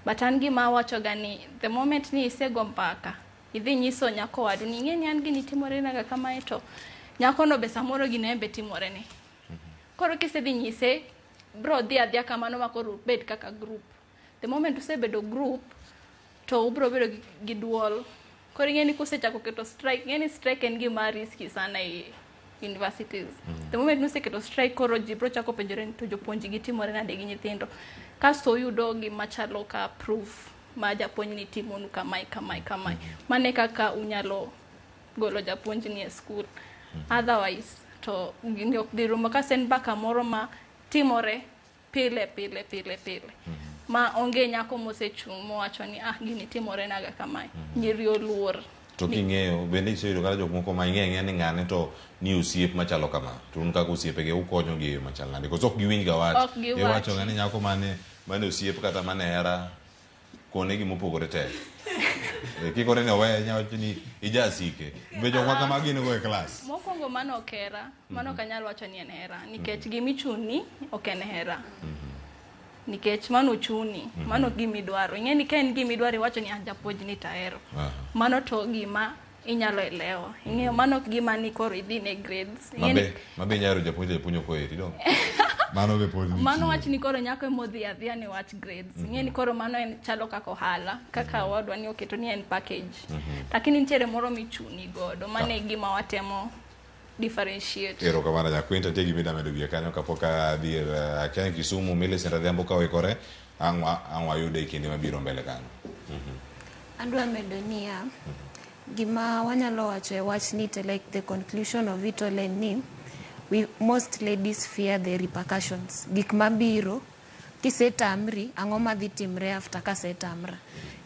But an gima awacho ga ni the moment ni isego mbaka Idhi nyiso nyako wadu ni ing'e ni an gini timore naga kamae to nyako no be samoro gino en be timore ne. Koro kisedhi nyise bro dhi adhiya kamano ma koro ubed kaka group. The moment usebedo group to ubro bedo gi, gi duol. Koro ing'e ni kusechako keto strike, ing'e ni strike en gima risky sana e universities. The moment nuseketo strike koro ji bro chako penjore ni to jopuonj gi timore nade gi nyithindo. Kasto uyudo gima chalo ka proof ma japuonj ni timonu kamae kamae kamae. Mano e kaka unyalo golo japuonj ni e skul. Otherwise to gini ok dhi rumo. Kasto en mbaka moro ma timore pile pile pile pile. Ma onge nyako mosechung' mowacho ni ah gini timore naga kamae. Nyiri oluor. To king'eyo bende iseyudo kata jok moko ma ing'eyo ang'eya ni ng'ane to ni osiep machalo kama to un kaka osiepege ukonyo gi e yo machal nade koso ok giwinj ga wach Ok giwachi. iwacho ga ni nyako mane mane osiep kata mane hera kone gima opogore tek. Kikore ni oweye inyalo wacho ni ijasike. Be jok ma kamagi gin go e klas. Mokwongo mano ok hera, mano ok anyal wacho ni en hera nikech gimichuni ok en hera. Nikech mano chuni, mano ok gimidwaro. Ing'e ni ka en gimidwaro iwacho ni ah japuonj ni tahero. Mano to gima inyalo elewa. Ing'eyo mano ok gima ni koro idhi ne grades. Ing'e ni Mabe mabe inyalo japuonj to japuonj ok oheri dong. Mano be pod nitie. Mano wach ni koro nyako emodhi adhiya ni wach grades. Ing'e ni koro mano en chalo kaka ohala, kaka owadwa ni oketo ni en package. Lakini nitiere moro michuni godo, mano e gima watemo differentiate. Erokamano Nyakwinta, nitie gima ida medo wiye kanyo kapok adhi e akia ni Kisumu, Millicent Adhiambo ka oikore, ang' ang' wayude e kinde mabiro mbele kanyo. Adwa medo niya, gima wanyalo wacho e wachni to like the conclusion of it all en ni we, most ladies fear the repercussions. Gik mabiro kisetamri, ang'o madhi timre after kasetamra.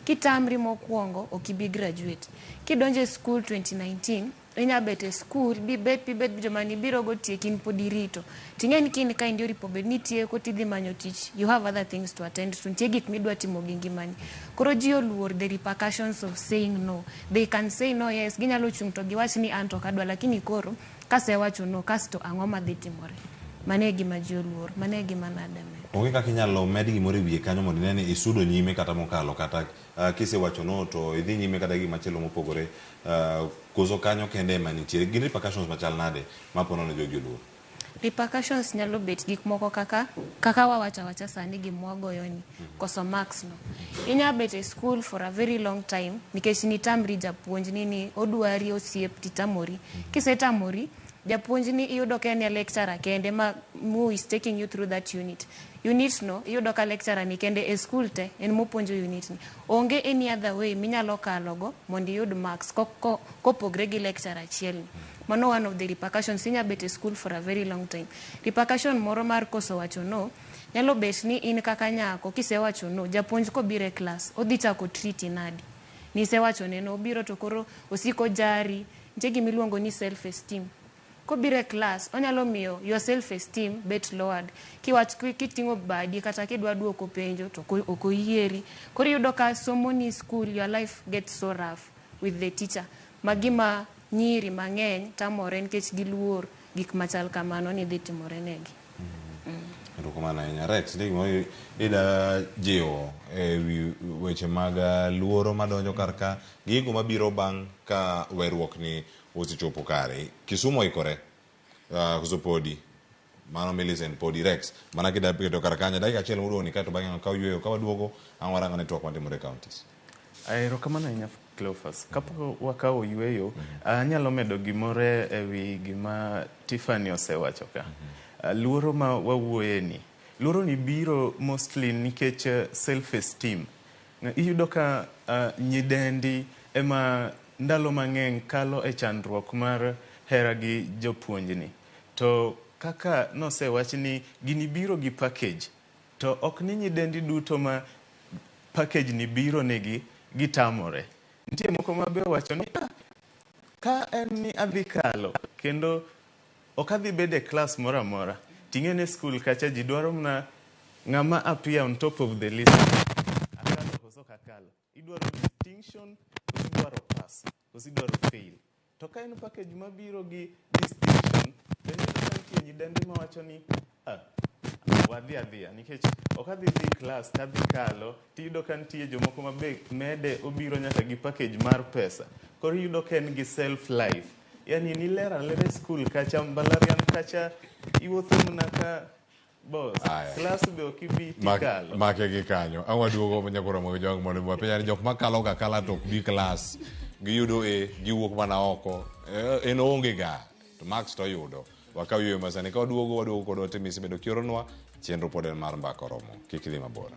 Kitamri mokwongo, ok ibi graduate. Kidonjo e school 2019, inya bet e school, bibet bibet joma nibiro go tieki in pod irito. Ting'e ni kin ka indi oripo bed ni itieko tidhi manyo tich, you have other things to attend to. Nitie gik midwa timo gi ngimani. Koro ji oluor the repercussions of saying no. They can say no, yes, ginyalo chung' to giwach ni an to ok adwa, lakini koro kasewacho no, kasto ang'o madhi timore? Mano e gima ji oluor, mano e gima nadame. Onge kaka inyalo med gimoro e wiye kanyo mondo ine ni isudo nyime kata mokalo kata kisewacho no to idhi nyime kata gi gimachielo mopogore koso kanyo kende ema nitie. Gin repercussions machal nade ma po nono jogi oluor? Repercussions nyalo bet gik moko kaka kaka wawacho awacha sani gimwagoyo ni koso marks no. Inya bet e school for a very long time nikech nitamri japuonj ni ni odwari osiep titamori. Kisetamori, japuonj ni iyudo ka en e lecturer kende ma who is taking you through that unit. Unit no iyudo ka lecturer ni kende e school te en mopuonjo unit ni. Onge any other way minyalo kalo go mondo iyud marks kopogre gi lecturer achiel ni. Mano one of the repercussions. Inya bet e school for a very long time. Repercussion moro mar koso wacho no, nyalo bet ni in kaka nyako kisewacho no, japuonj kobiro e class, odhi chako treat nadi. Nisewacho ne no, obiro to koro osiko jari, nitie gimiluongo ni self esteem. Kobiro e class, onyalo miyo your self esteem bet lowered. Kiwach kiting'o badi kata kidwa duoko penjo to ok oyieri. Koro iyudo ka somo ni school, your life gets so rough with the teacher. Ma gima nyiri mang'eny tamore nikech giluor gik machal kamano ni dhi timore negi. Erokamano ahinya. Rex, nitie gimoro ida jiwo e wi weche mag luoro madonjo kar ka, gigo mabiro bang' ka weruok ni osechopo kare. Kisumu oikore, koso podi? Mano Millicent podi. Rex, mana kida keto kar kanyo, dakika achiel modong' ni kaeto bang'e kaw yueyo, ka waduogo, ang' warango network matimore e counties. Erokamano ahinya Cleophas. Kapok wakawo yueyo, anyalo medo gimoro e wi gima Tiffany osewacho ka. Luoro ma wawuoye ni, luoro ni biro mostly nikech self esteem. Iyudo ka nyidendi ema ndalo mang'eny kalo e chandruok mar hera gi jopuonjni. To kaka nosewach ni gini biro gi package, to ok ni nyidendi duto ma package ni biro negi gitamore. Nitie moko ma be owacho ni ka en ni adhi kalo kendo ok adhi bedo e class moro amora. Ting'e ni school kacha ji dwaro mana ng'ama appear on top of the list. Akalo koso ok akalo. Idwaro distinction koso idwaro pass koso idwaro fail. To ka en package mabiro gi distinction, to iyudo ka nitie nyidendi mawacho ni wadhi adhiya nikech ok adhi dhi class tadhi kalo tiyudo ka nitie jomoko ma be mede obiro nyaka gi package mar pesa. Koro iyudo ka en gi self life. Yani niler alera e school kacha mbalariany kacha iwuotho mana ka boss. Class be ok ibi tikalo. Make gi kanyo. Ang' waduogo nyakoro mogo jwang' mondo wapenja ni jok makalo ga kala to ok bi class. Giyudo A, giwuok mana oko. En oonge ga. To marks to oyudo. Wakaw yueyo masani. Ka waduogo, waduogo kod ote misebedo kioronwa. Chenro pod en mar mbaka oromo. Kik idhi mabor.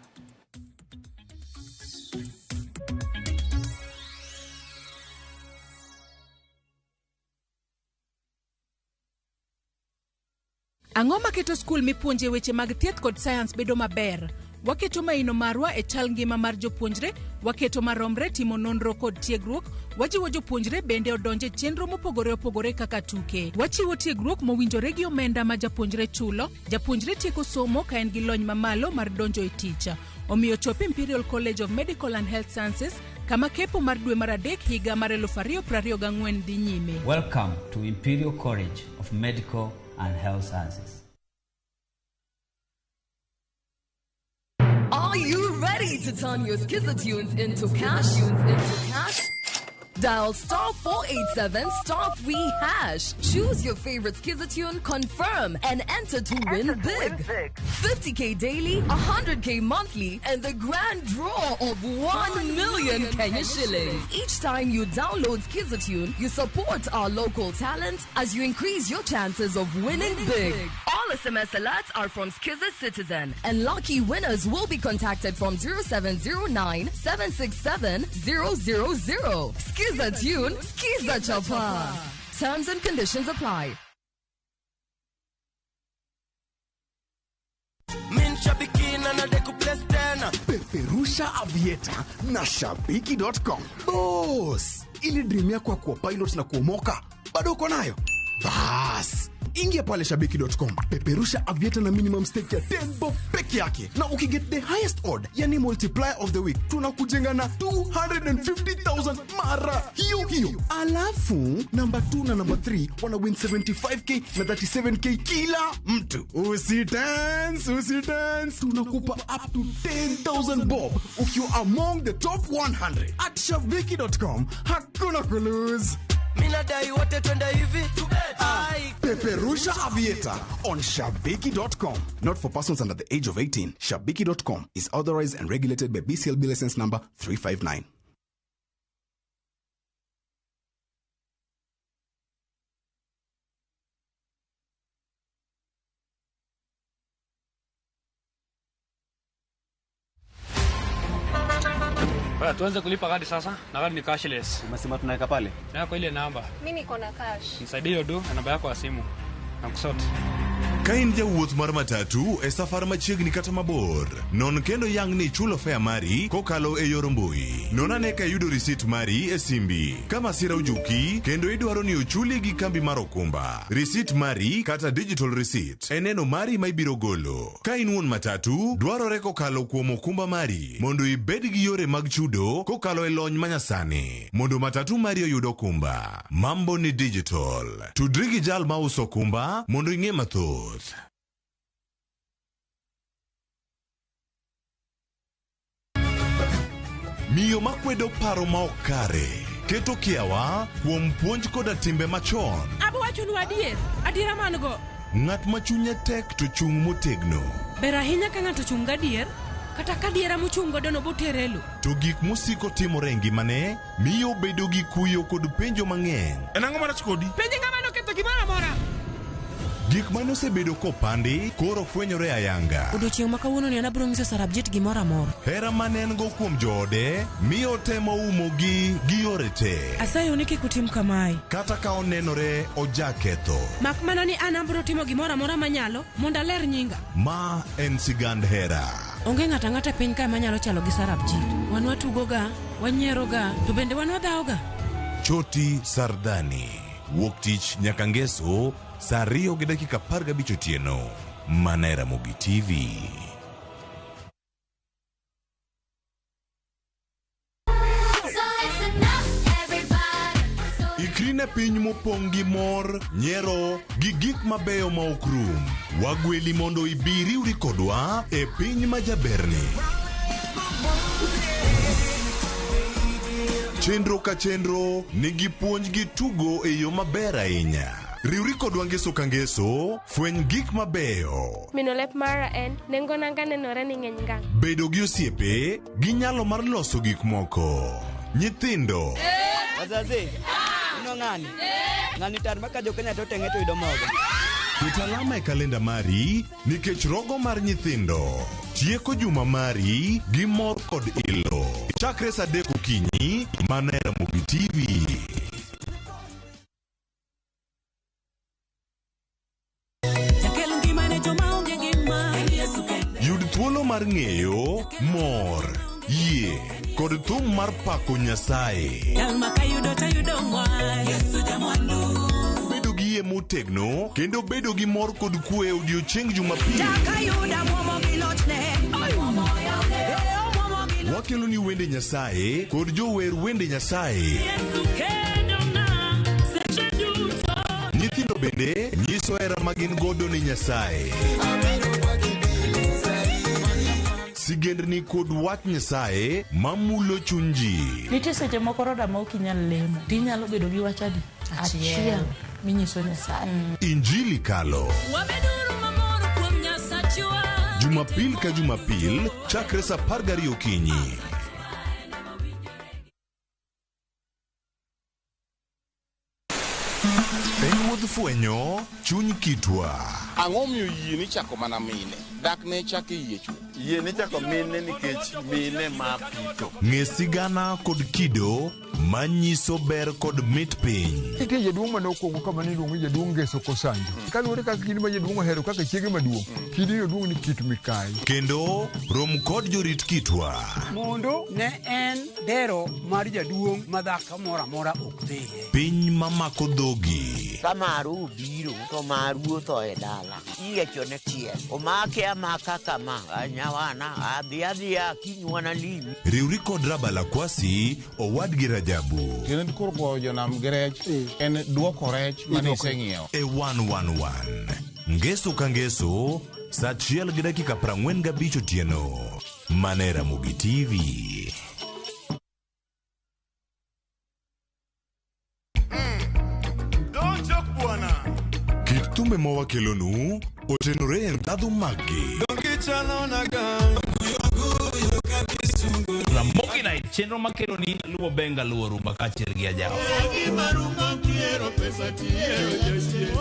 Ang'o maketo skul mipuonje weche mag thieth kod sayans bedo maber? Waketo maino marwa e chal ngima mar jopuonjre, waketo maromre timo nonro kod tiegruok, wajiwo jopuonjre bende odonje e chenro mopogore opogore kaka tuke. Wachiwo tiegruok mowinjore gi omenda ma japuonjre chulo, japuonjre tieko somo ka en gi lony mamalo mar donjo e tich. Omiyo chop Imperial College of Medical and Health Sciences kama kepo mar dwe mar adek higa mar 2024 dhi nyime. Welcome to Imperial College of Medical and Health Sciences. Are you ready to turn your Skiza tunes into cash? Into cash? Dial star 487 star 3 hash. Choose your favorite Skiza tune, confirm, and enter to win big. 50k daily, 100k monthly, and the grand draw of 1 million Kenya shillings. Each time you download Skiza tune, you support our local talent as you increase your chances of winning big. All SMS alerts are from Skiza Citizen, and lucky winners will be contacted from 0709 767 000. Skiza tune, Skiza Chapa. Terms and conditions apply. Min shabiki na nadeku place tena. Peperusha avieta na shabiki.com. Boss, ili dream yako ya kuwa pilot na kuomoka bado uko nayo? Bas, ingia pale shabiki.com, peperusha avieta na minimum stake ya 10 bob peke yake, na ukiget the highest odd, yani multiplier of the week, tunakujenga na 250,000 mara hiyo hiyo. Alafu namba 2 na namba 3 wana win 75k na 37k kila mtu. Usitense, usitense, tunakupa up to 10,000 bob ukiwa among the top 100 at shabiki.com. Hakuna kulose. Minadai wote twende hivi. Ai. Peperusha Aviator on Shabiki.com. Not for persons under the age of 18. Shabiki.com is authorized and regulated by BCLB license number 359. Bwana, tuanze kulipa kadi sasa na kadi ni cashless. Umesema tunaweka pale? Na kwa ile namba. Mimi niko na cash. Nisaidie hiyo do na namba yako ya simu. Na kusort. Ka in jawuoth mar matatu e safar machiegni kata mabor, non kendo yang ni ichulo fare mari kokalo e yor mbui. Non ane ka iyudo risit mari e simbi. Ka masira ojuki kendo idwaro ni ochuli gi kambi mar okumba, risit mari kata digital receipt e neno mari ma ibiro golo. Ka in wuon matatu, dwarore kokalo kuom okumba mari mondo ibed gi yore mag chudo kokalo e lony manyasani mondo matatu mari oyud okumba. Mambo ni digital. Tudri gi jal mauso okumba mondo ing'e mathoth. Miyo makwedo paro ma ok kare keto kiawa kuom puonj koda timbe machon. Abo wachonu adier, adiera man go. Ng'at ma chunye tek to chung' motegno. Ber ahinya ka ng'ato chung' gadier, kata ka diera mochung' godo no botere e lo. To gik mosiko timore e ngimane miyo obedo gi kuyo kod penjo mang'eny. En ang'o marach kodi? Penj ng'ama noketho gimoro amora. Gik mane osebedo kopandi koro fwenyore ayanga. Odiochieng' ma kawuono ni an abiro nyiso Sarabjit gimoro amora. Hera mane en go kuom joode miyo otemo umogi gi yore te. Asayo ni kik utim kamae. Kata ka onenore ojaketho. Mak mana ni an abiro timo gimoro amora manyalo mondo aler nyinga. Ma en sigand hera. Onge ng'ato ang'ata e piny kae manyalo chalo gi Sarabjit. Wan watugoga, wanyieroga, to bende wan wadhawoga. Choti Sardani. Wuok tich nyaka ngeso saa 2:15 otieno. Mana e Ramogi TV. Ikri ne piny mopong' gi mor, nyiero, gi gik mabeyo ma ok rum. Wagweli mondo ibi riwri kodwa e piny ma jaberni. Chenro ka chenro nigi puonj gi tugo e yo maber ahinya. Riwri kodwa ngeso ka ngeso, fweny gik mabeyo. Mino lep mara en nengo nanga nenore ni ng'eny ngang'. Bedo gi osiepe gi nyalo mar loso gik moko. Nyithindo. Wazazi, ino ng'ani? Ng'ani tar maka jo Kenya to teng'e to yudo mogo. Ket alama e kalenda mari nikech rogo mar nyithindo tieko juma mari gi mor kod ilo. Chakre saa 3 okinyi mana e Ramogi TV. Yud thuolo mar ng'eyo, mor, yie kod thum mar pako Nyasaye. Bedo gi yie motegno kendo bedo gi mor kod kwe e odiochieng' Jumapil. Wakeloni wende Nyasaye kod jower wende Nyasaye. Nyithindo bende nyiso hera ma gin godo ne Nyasaye. Sigendni kod wach Nyasaye mamulo chuny ji. Nitie seche moko roda ma ok inyal lemo tinyalo bedo gi wach adi achiel minyiso Nyasaye. Injili kalo. Wabeduru mamor kuom Nyasachwa. Jumapil ka Jumapil chakre saa 12 okinyi. En wuodh fwenyo chuny kitwa. Ang'o miyo yie ni chako mana mine? Dak ne chak e yie chwo. Yie ni chako mine nikech mine ma pitho. Ng'e sigana kod kido manyiso ber kod mit piny. Nitie jaduong' mane okwongo kama niluongo ni jaduong' Ngeso Kosanjo. Kaluwore kaka kidi ma jaduong' ohero kaka chiege maduong', kidino duong' ni kit mikayi. Kendo rom kod jorit kitwa. Mondo ne en dero mar jaduong' ma dhako moro amora ok dhiye. Piny mamako dhogi. Ka maru obiro to maru otho e dala. Iyiecho ne chiel. Omake amaka kama. Nyawana adhi adhiya kinywana limi. Riwri kod Rabala Kwasi owadgi Rajabu. Kendo koro goyo jonam gi rech en duoko rech mane iseng'iewo. E 111. Ngeso ka ngeso saa 1:45 otieno. Mana e Ramogi TV. Kit thumbe mawakelonu otenore e ndhadhu maggi. Ramogi Night, chenro makelo ni luwo benga luwo rumba kaachiel gi ajawa.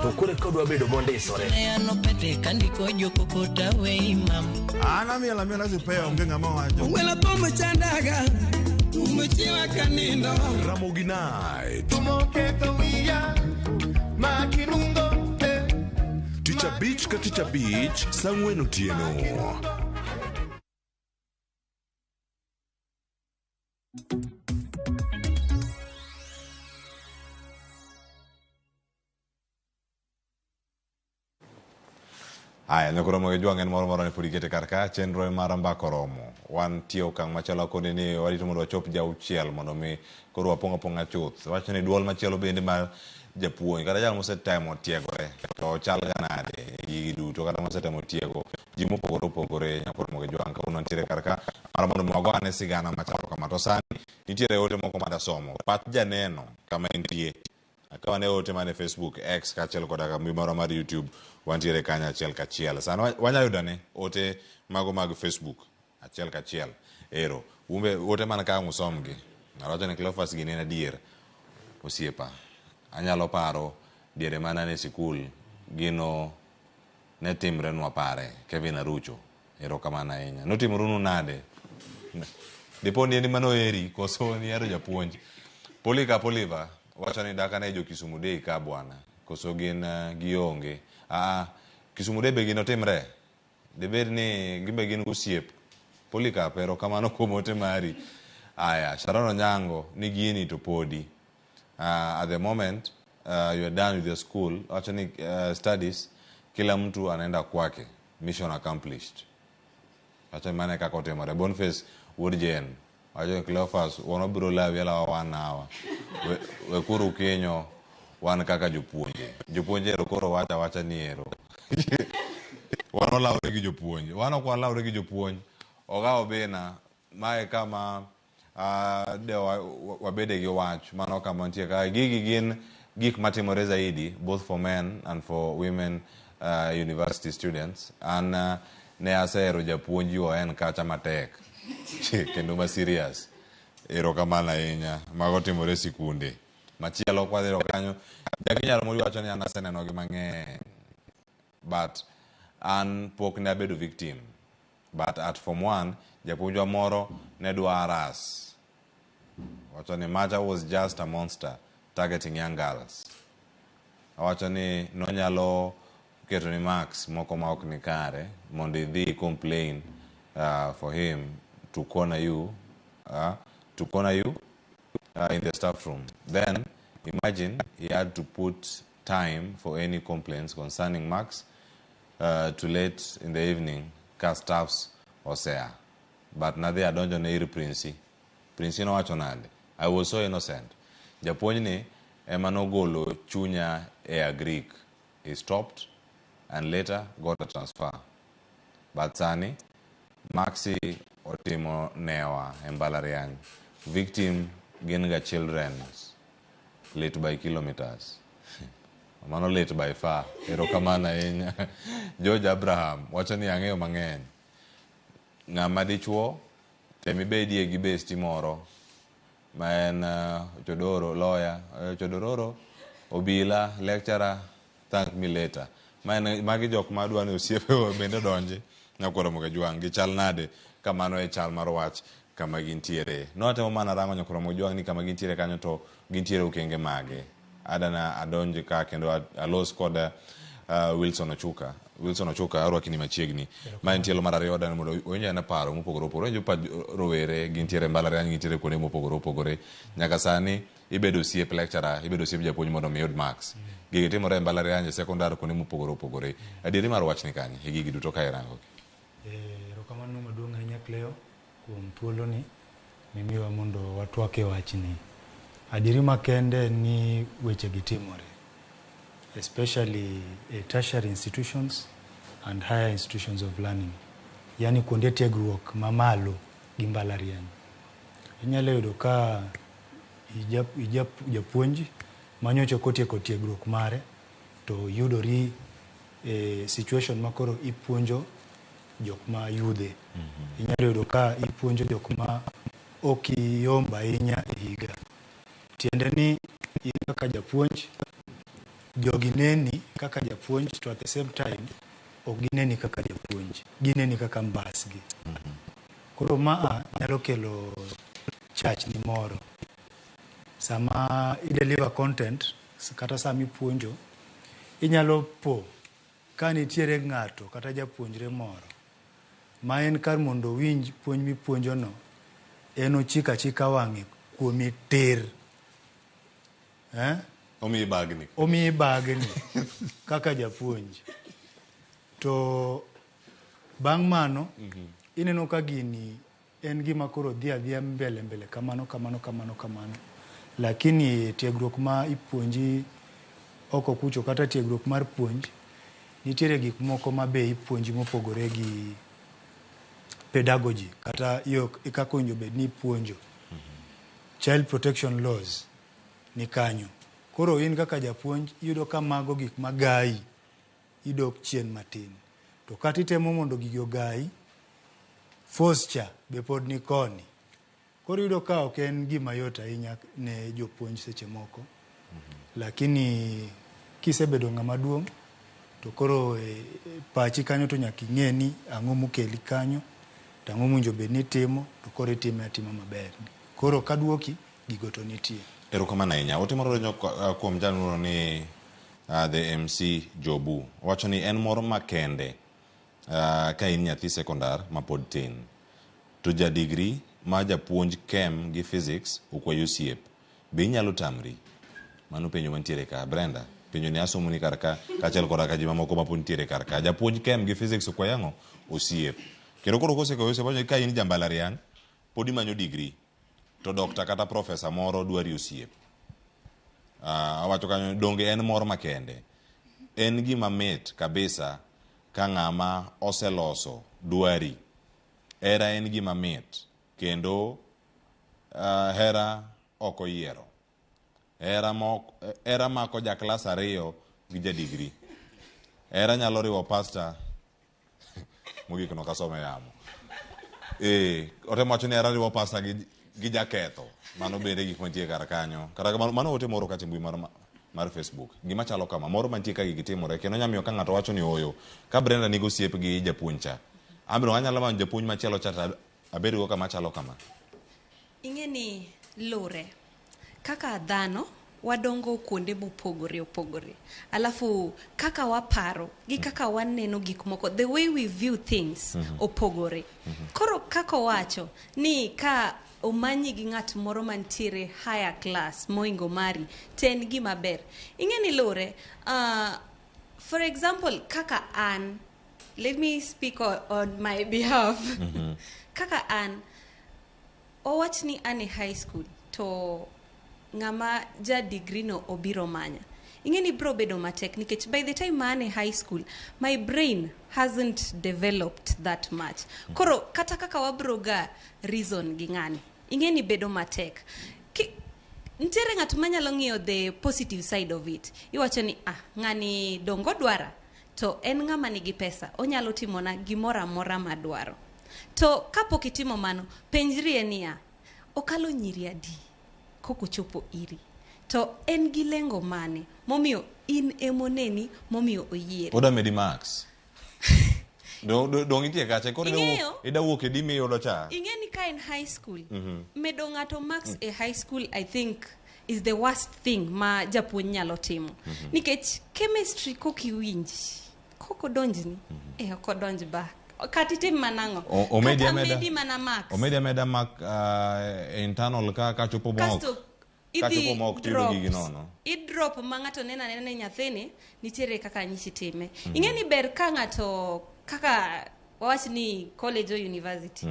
To koro eka odwa bedo mondisore. An amiel amiela sipeya onge ng'ama wacho. Ung'wela thum chandaga, umechiwa kanindo. Ramogi Night. Tich abich ka tich abich saa 4 otieno. Aya, nyakoro gi jwang' en moro moro ne pod ikete kar ka chenro mar mbaka oromo. Wantie okang' machalo koni ni warito mondo wachop jauchiel mondo mi koro wapong' apong'a chuth. Wacho ni duol machielo bende mar japuonj kata jal mosetemo tiegore to chal ga nade gigi duto kata mosetemo tiego ji mopogore opogore nyakoro gi jwang' kawuono nitiere kar ka mar mondo mi wago ane sigana machalo kama. To sani nitiere ote moko madasomo. Pach janeno kama entie. Akaw ane ote mane Facebook, X kaachiel koda mbui marwa mar YouTube wantiere kanyo achiel kachiel. Sani wanyalo yudo ane ote mago mag Facebook achiel kachiel. Ero, umbe ote man ka ang' usomgi. Awacho ni Cleophas gini en adier. Osiepa, anyalo paro diere mana ne sikul gino ne timrenwa pare. Kevin Arucho, erokamano ahinya. Notimorunu nade? Dipo ni en manoheri koso nihero japuonj. Polika Poliva wacho ni daka ne jo Kisumu Day ka bwana koso gin gionge. Kisumu Day be gino timre. Dibed ni gimbe gin osiep. Polycarp, erokamano kuom ote mari. Aya, Sharon Onyango ni gini to podi. At the moment you are done with your school, wacho ni studies, kila mtu anaenda kwake. Mission accomplished. Wacho ni mano e kaka otimore. Boniface wuod Jane wacho ni Cleophas wan wabiro lawi alawa wan hawa. Wekuru kinyo wan kaka jopuonje. Jopuonje ero koro wacho awacha ni ero. Wan walawre gi jopuonj. Wan ok walawre gi jopuonj. Ogawo bena mae kama de wabede gi wach mano kama nitie ka gigi gin gik matimore zaidi both for men and for women university students. An ne asehero japuonj UoN kacha matek kendo ma serious. Erokamano ahinya. Mago timore sikunde. Machielo kwadhiro kanyo Jackie Nyaromori wacho ni an aseneno gi mang'eny but an pok ne abedo victim. But at form 1 japuonjwa moro ne dwa harass. Wacho ni Macha was just a monster targeting young girls. Owacho ni nonyalo keto ni marks moko ma ok ni kare mondo idhi complain for him to corner you in the staff room. Then imagine he had to put time for any complaints concerning marks to late in the evening ka staffs osea. But nadhi adonjo ne ir Prince. Prince nowacho nade? I was so innocent. Japuonj ni ema nogolo chunya e agric. He stopped and later got a transfer. But sani Maxi otimo newa e mbalariany. Victim gin ga childrens. Late by kilometers. Mano late by far. Erokamano ahinya. George Abraham wacho ni ang'eyo mang'eny. Ng'ama dichuo tem ibedie gi besti moro ma en Chodoro lawyer, Chodororo, obila, lecturer, thank me later. Ma en magi jok ma dwa ni osiepe bende odonji nyakwar Ramogi Ajwang' gichal nade ka mano e chal mar wach kama gintiere. Nwatemo mana rango nyakwar Ramogi Ajwang' ni kama gintiere kanyo to gintiere okenge mage. Adana adonj ka kendo alos kod Wilson Ochuka. Wilson Ochuka arwaki ni machiegni. Ma en tielo mar ariyo adani mondo owinj ane paro mopogore opogore. Owinjo pa rowere gintiere mbalariany gintiere kuonde mopogore opogore. Nyaka sani ibedo osiep lecturer, ibedo osiep japuonj mondo mi iyud marks. Gigi timore e mbalariany, e sekondar kuonde mopogore opogore. Adieri mar wach ni kanye e gigi duto ka irango gi? Erokamano maduong' ahinya Cleo kuom thuoloni mimiyowa mondo watwak e wachni. Adieri makende en ni wechegi timore especially e tertiary institutions and higher institutions of learning, yani kuonde tiegruok mamalo gi mbalariany. Inyalo yudo ka japuonj manyocha kotieko tiegruok mare to yudori e situation makoro ipuonjo jok ma yudhe. Inyalo yudo ka ipuonjo jok ma ok iyombo ahinya e higa. Tiende ni in kaka japuonj, jogi neni kaka japuonj to at the same time ok gineni kaka japuonj, gineni kaka mbasgi. Koro maa nyalo kelo chachni moro. Sama i deliver content kata sama ipuonjo, inyalo po ka nitiere ng'ato kata japuonjre moro ma en kar mondo owinj puonj mipuonjo no, en ochiko achika wang'e kuomi tir. Omiyi bagni. Omiyi bagni kaka japuonj. To bang' mano, ineno ka gini en gima koro dhi adhiya mbele mbele kamano kamano kamano kamano. Lakini tiegruok ma ipuonji oko kucho kata tiegruok mar puonj, nitiere gik moko ma be ipuonji mopogore gi pedagogy kata yo kaka owinjo bed ni ipuonjo. Child protection laws ni kanyo. Koro in kaka japuonj iyudo ka mago gik magayi idok chien matin. To kata itemo mondo gigi ogayi, force cha be pod ni koni. Koro iyudo ka ok en gima yot ahinya ne jopuonj seche moko. Lakini kisebedo ng'ama duong' to koro pachi kanyo to nyaka ing'e ni ang'o mokeli kanyo, to ang'o mowinjo bed ni itimo, to koro itime atima maber. Koro kaduoki, gigo to nitie. Erokamano ahinya. Ote moro donjo kuom jal miluongo ni the MC Jobu. Owacho ni en mor makende ka in nyathi sekondar mapod tin. To ja degree ma japuonj chem gi physics okwayi osiep. Be inyalo tamri? Mano penjo mantiere ka. Brenda, penjo ni asomoni kar ka kaachiel koda ka ji mamoko mapod nitiere kar ka. Japuonj chem gi physics okwayi ang'o? Osiep. Kendo koro kosekwayi osiep, owacho ni ka in ja mbalariany, pod imanyo degree. To dokta kata profesa moro dwari osiep. Awacho kanyo donge en mor makende. En gima mit kabisa ka ng'ama oseloso dwari. Hera en gima mit kendo hera ok oyiero. Hera mako ja klas 2 gi ja degree. Hera nyalo riwo pasta mogik no kasome yamo. Otemo wacho ni hera riwo pasta gi jaketho. Mano bende gik mantie kar kanyo. Kata kamano, mano ote moro kata e mbui mar Facebook. Gima chalo kama, moro mantie ka gigi timore, kendo nyamiyo ka ng'ato wacho ni ooyo. Ka Brenda nigo osiep gi japuonj cha, an bende anyalo manyo japuonj machielo cha to abedgo kama chalo kama. Ing'e ni lure. Kaka dhano, wadongo kuonde mopogore opogore. Alafu kaka waparo gi kaka waneno gik moko, the way we view things opogore. Koro kaka owacho ni ka omanyi gi ng'at moro mantiere higher class moingo mari, to en gima ber. Ing'e ni lure, for example, kaka an, Let me speak on my behalf. Kaka an, owach ni an e high school to ng'ama ja degree no obiro manya. Ing'e ni bro bedo matek nikech by the time ma an e high school, my brain hasn't developed that much. Koro kata kaka wabro ga reason gi ng'ani, ing'e ni bedo matek. Nitiere ng'at manyalo ng'iyo the positive side of it. Iwacho ni ng'ani dongo dwara to en ng'ama nigi pesa, onyalo timona gimoro amora madwaro. To kapok itimo mano, penjrie niya, okalo nyiri adi kokochopo iri? To en gi lengo mane momiyo in emoneni momiyo oyieri? Oda medi marks. Dong nitie kacha koro ida wuok e dimi yudo cha. Ing'e ni ka en high school, medo ng'ato marks e high school I think is the worst thing ma japuonj nyalo timo. Nikech chemistry kokiwinj, kokodonjni, ok odonj ba. Kata itim manang'o? Omedi Kata medi mana marks. Omedi ameda mark internal ka chopo mok. Kasto Kachopo mok tiyudo gigi nono. I drop ma ng'ato neno anena ni nyathini nitiere kaka nyisi time. Ing'e ni ber ka ng'ato kaka wawach ni college or university.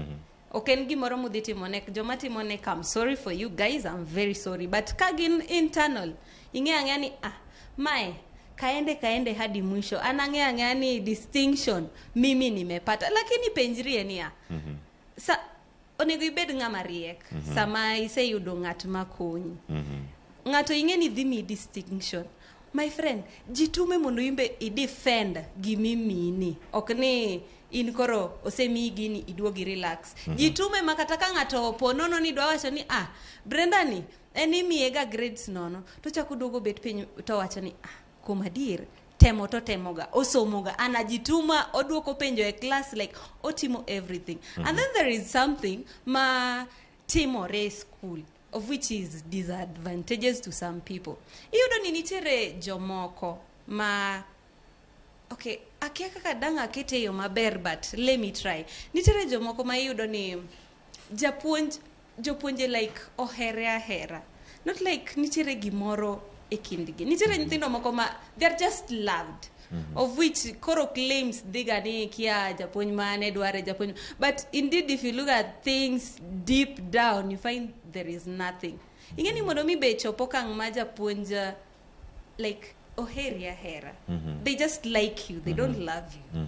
Ok en gimoro mudhi timo ne joma timo ne, I'm sorry for you guys, I'm very sorry, but ka gin internal, ing'e ang'eya ni mae kaende kaende hadi mwisho, an ang'e ang'eya ni distinction mimi nimepata. Lakini penjrie niya, sa onego ibed ng'ama riek sama iseyudo ng'at makonyi. Ng'ato ing'e ni dhi miyi distinction, my friend, jitume mondo imbe i-defend gimimiyini, ok ni in koro osemiyi gini iduogi relax. Jitume ma kata ka ng'ato opo nono ni dwa wacho ni Brenda ni en imiye ga grades nono, to chako duogo bet piny to wacho ni kuom adier temo to temoga, osomoga, anajituma, oduoko penjo e class, like otimo everything. And then there is something ma timore e school of which is disadvantages to some people. Iyudo ni nitiere jomoko ma, okay, akia kaka dang' akete e yo maber, but let me try. Nitiere jomoko ma iyudo ni japuonj, jopuonje like ohere ahera, not like nitiere gimoro e kindgi. Nitiere nyithindo moko ma they are just loved, of which koro claims dhiga ni kia japuonj mane dware japuonj, but indeed if you look at things deep down, you find there is nothing. Ing'e ni mondo mi be chop okang' ma japuonj like oheri ahera, they just like you, they don't love you,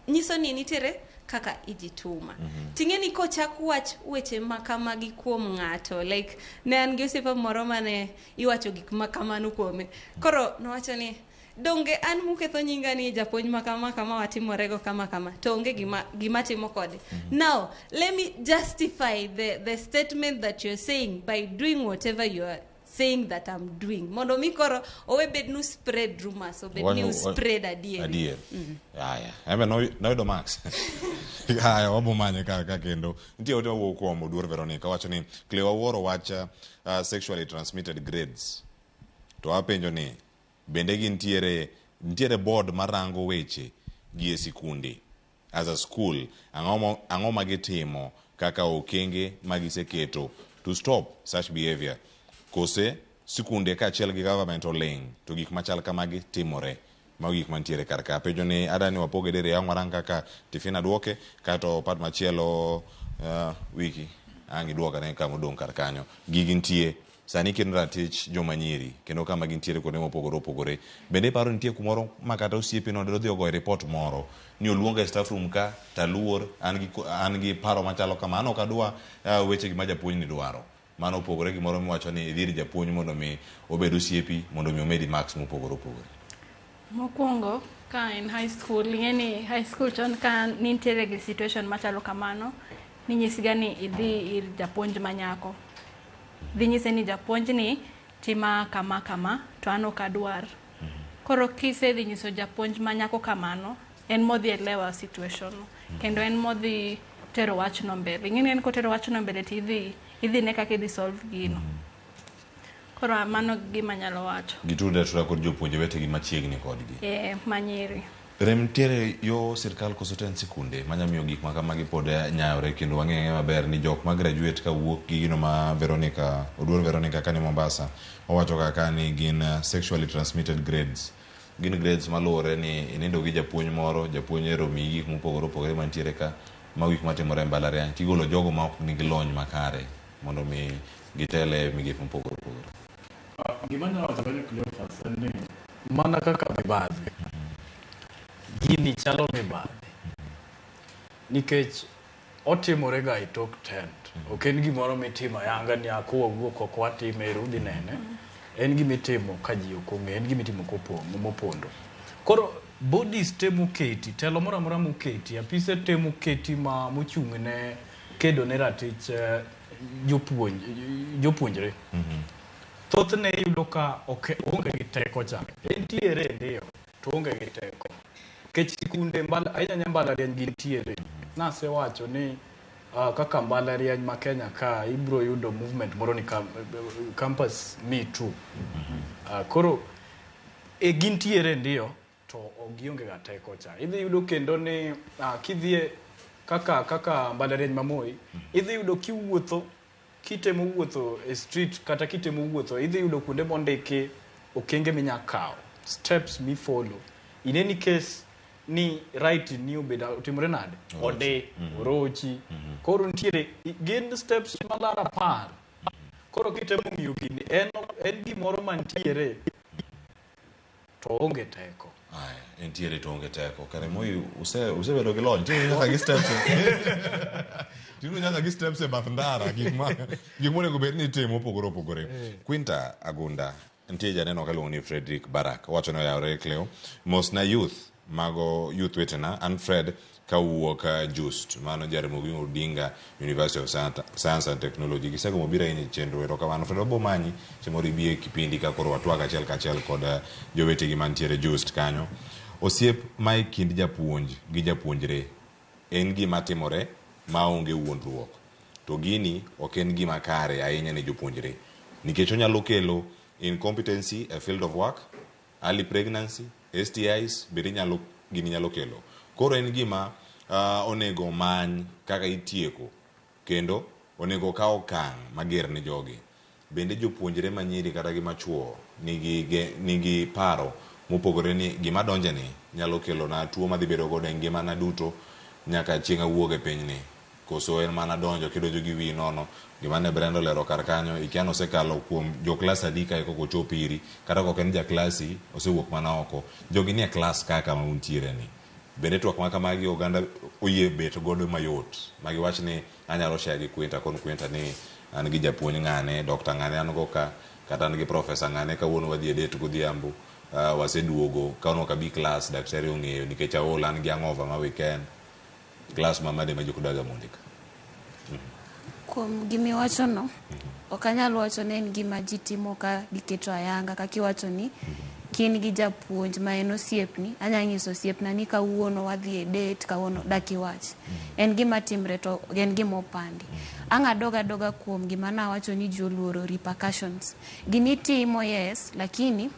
nyiso ni nitiere kaka ijituma. Ting'e ni kochak wach weche ma kamagi kuom ng'ato, like ne an gi osiepa moro mane iwacho gik ma kamano kuome, koro nowacho ni donge an muketho nyinga ni japuonj ma kama kama watimorego kama kama, to onge gima timo kode. Now let me justify the statement that you're saying by doing whatever you are saying that I'm doing, mondo mi koro owe bed nu spread rumors, obed ni spread adieri. Adier. Aya, embe noyudo marks. Aya, wabo manye ka kendo. Nitie ote mawuok kuom Oduor Veronica wacho ni Cleo awuoro wach sexually transmitted grades. To apenjo ni bende gintiere nitiere board marango weche gi e sikunde as a school, ang'o ma gitimo kaka okenge ma giseketo to stop such behavior, kose sikunde kaachiel gi government oling' to gik machal kamagi timore? Mago gik mantiere kar ka. Penjo ni adani wapoge diriyo, ang' warang kaka Tifina duoke kato part machielo wiki ang' iduok ane kama odong' kar kanyo. Gigi nitie sani kendo ratich joma nyiri kendo kama gintiere kuonde mopogore opogore. Bende iparo nitie kumoro ma kata osiepi no dodhi ogoyo report moro ni oluonga e staff room ka taluor an gi paro machalo kama, an ok adwa weche gi ma japuonj ni dwaro. Mano opogore gi moro miwacho ni idhi ir japuonj mondo mi obed osiepi mondo mi omedi marks mopogore opogore. Mokwongo, ka en high school, ing'e ni high school chon ka nitiere gi situation machalo kamano, ninyisiga ni idhi ir japuonj manyako. Dhi nyise ni japuonj ni tima kama kama, to an ok adwar. Koro kisedhi nyiso japuonj manyako kamano, en modhi elewa situation no. Kendo en modhi tero wachno mbele. Ing'e ni en kotero wachno mbele to idhi ne kaka idhi solve gino. Koro mano gima anyalo wacho. Gitudre atuda kod jopuonje wetegi machiegni kodgi. Manyiri. Rem nitiere yo sirkal koso to en sikunde manya miyo gik ma kamagi pod nyayore, kendo wang'e maber ni jok ma graduate ka wuok gi gino ma Veronica Oduor Veronica kani Mombasa owacho kaka ni gin sexually transmitted grades. Gin grades maluwore ni inindo gi japuonj moro, japuonj ero miyi gik mopogore opogore mantiere ka, mago gik matimore e mbalariany, tigolo jogo ma ok nigi lony makare mondo mi gitel e migepe mopogore opogore. Gima anyalo wacho kanyo Cleophas en ni mana kaka mibadhi, gini chalo mibadhi nikech otimore ga e tok tent. Ok en gimoro mitimo ayanga ni "Ah, kowawuok oko watime ero udhi nene. En gima itimo ka ji ok ong'eyo, en gima itimo mopondo. Koro bodies te moketi, telo moro amora moketi, apise te moketi ma mochung' ne kedo ne ratich jopuonjre. Thothne iyudo ka ok oonge gi teko cha. Entiere ndiyo, to oonge gi teko. Nikech sikunde ahinya ahinya mbalariany gintiere. Nasewacho ni kaka mbalariany ma Kenya ka ibiro yudo movement moro ni campus me too. Koro gintiere ndiyo, to ok gionge ga teko cha. Idhi yudo kendo ni kidhie kaka mbalariany ma Moi, idhi yudo kiwuotho kitemo wuotho e street kata kitemo wuotho idhi yudo kuonde mondiki okenge minya kawo steps mi follow in any case ni right ni obedo otimore nade odi orochi koro nitiere gin steps malar 10 koro kitemo ng'iyo gini en gimoro mantiere to onge teko. Aya, entiere to onge teko. Kare Moi usebedo gi lony. Tinde nyaka gi steps. Tinde nyaka gi steps e bath ndara gik monego bed ni itimo mopogore opogore. Quinta Agunda, nitie janeno kaluongo ni Frederick Barak. Owacho ni oyawore Cleo. Mos na youth, mago youth wetena. An Fred kawuok Just, mano Jaramogi Odinga University of Science and Technology. Gisegomo biro ahinya e chenro. Erokamano Fred, wabo manyi chieng' moro ibi e kipindi ka koro watwag achiel kachiel kod jowetegi mantiere Just kanyo. Osiep ma e kind japuonj gi japuonjre en gima timore maonge wuondruok. To gini ok en gima kare ahinya ne jopuonjre nikech onyalo kelo incompetency e field of work, early pregnancy, STIs bende gini nyalo kelo. Koro en gima onego many kaka itieko kendo onego kaw okang' mager ne jogi. Bende jopuonjre manyiri kata gi machuo nigi paro mopogore ni gima donje ni nyalo kelo na tuo madhi bedo godo e ngimana duto nyaka chieng' awuog e pinyni. Koso en mana donjo kidonjo gi wiyi nono. Gima ne Brenda olero kar kanyo, ikia ni osekalo kuom jo klas adi kae kok ochop iri, kata kok en ja klasi, osewuok mana oko. Jogi nie klas kaka ma untiere ni. Bende twak ma kamagi oganda oyie bet godo mayot. Ma giwach ni anyalo share gi Quinta, kon Quinta ni an gi japuonj ng'ane, Dr. ng'ane an go ka, kata an gi professor ng'ane kawuono wadhi e date godhiambo. Waseduogo, kawuono ok abi klas, daktari ong'eyo nikech aol an gi hangover ma weekend. Klas ma made ma jokodaga mondika. Kuom gimiwachono, ok anyal wacho ni en gima ji timo ka giketo ayanga kaka iwacho ni kin gi japuonj ma en osiepni, anya nyiso osiepna ni kawuono wadhi e date, kawuono dak iwach. En gima timre to en gima opandi. Ang' adog adoga kuom gima nawacho ni ji oluoro repercussions. Gini itimo yes, lakini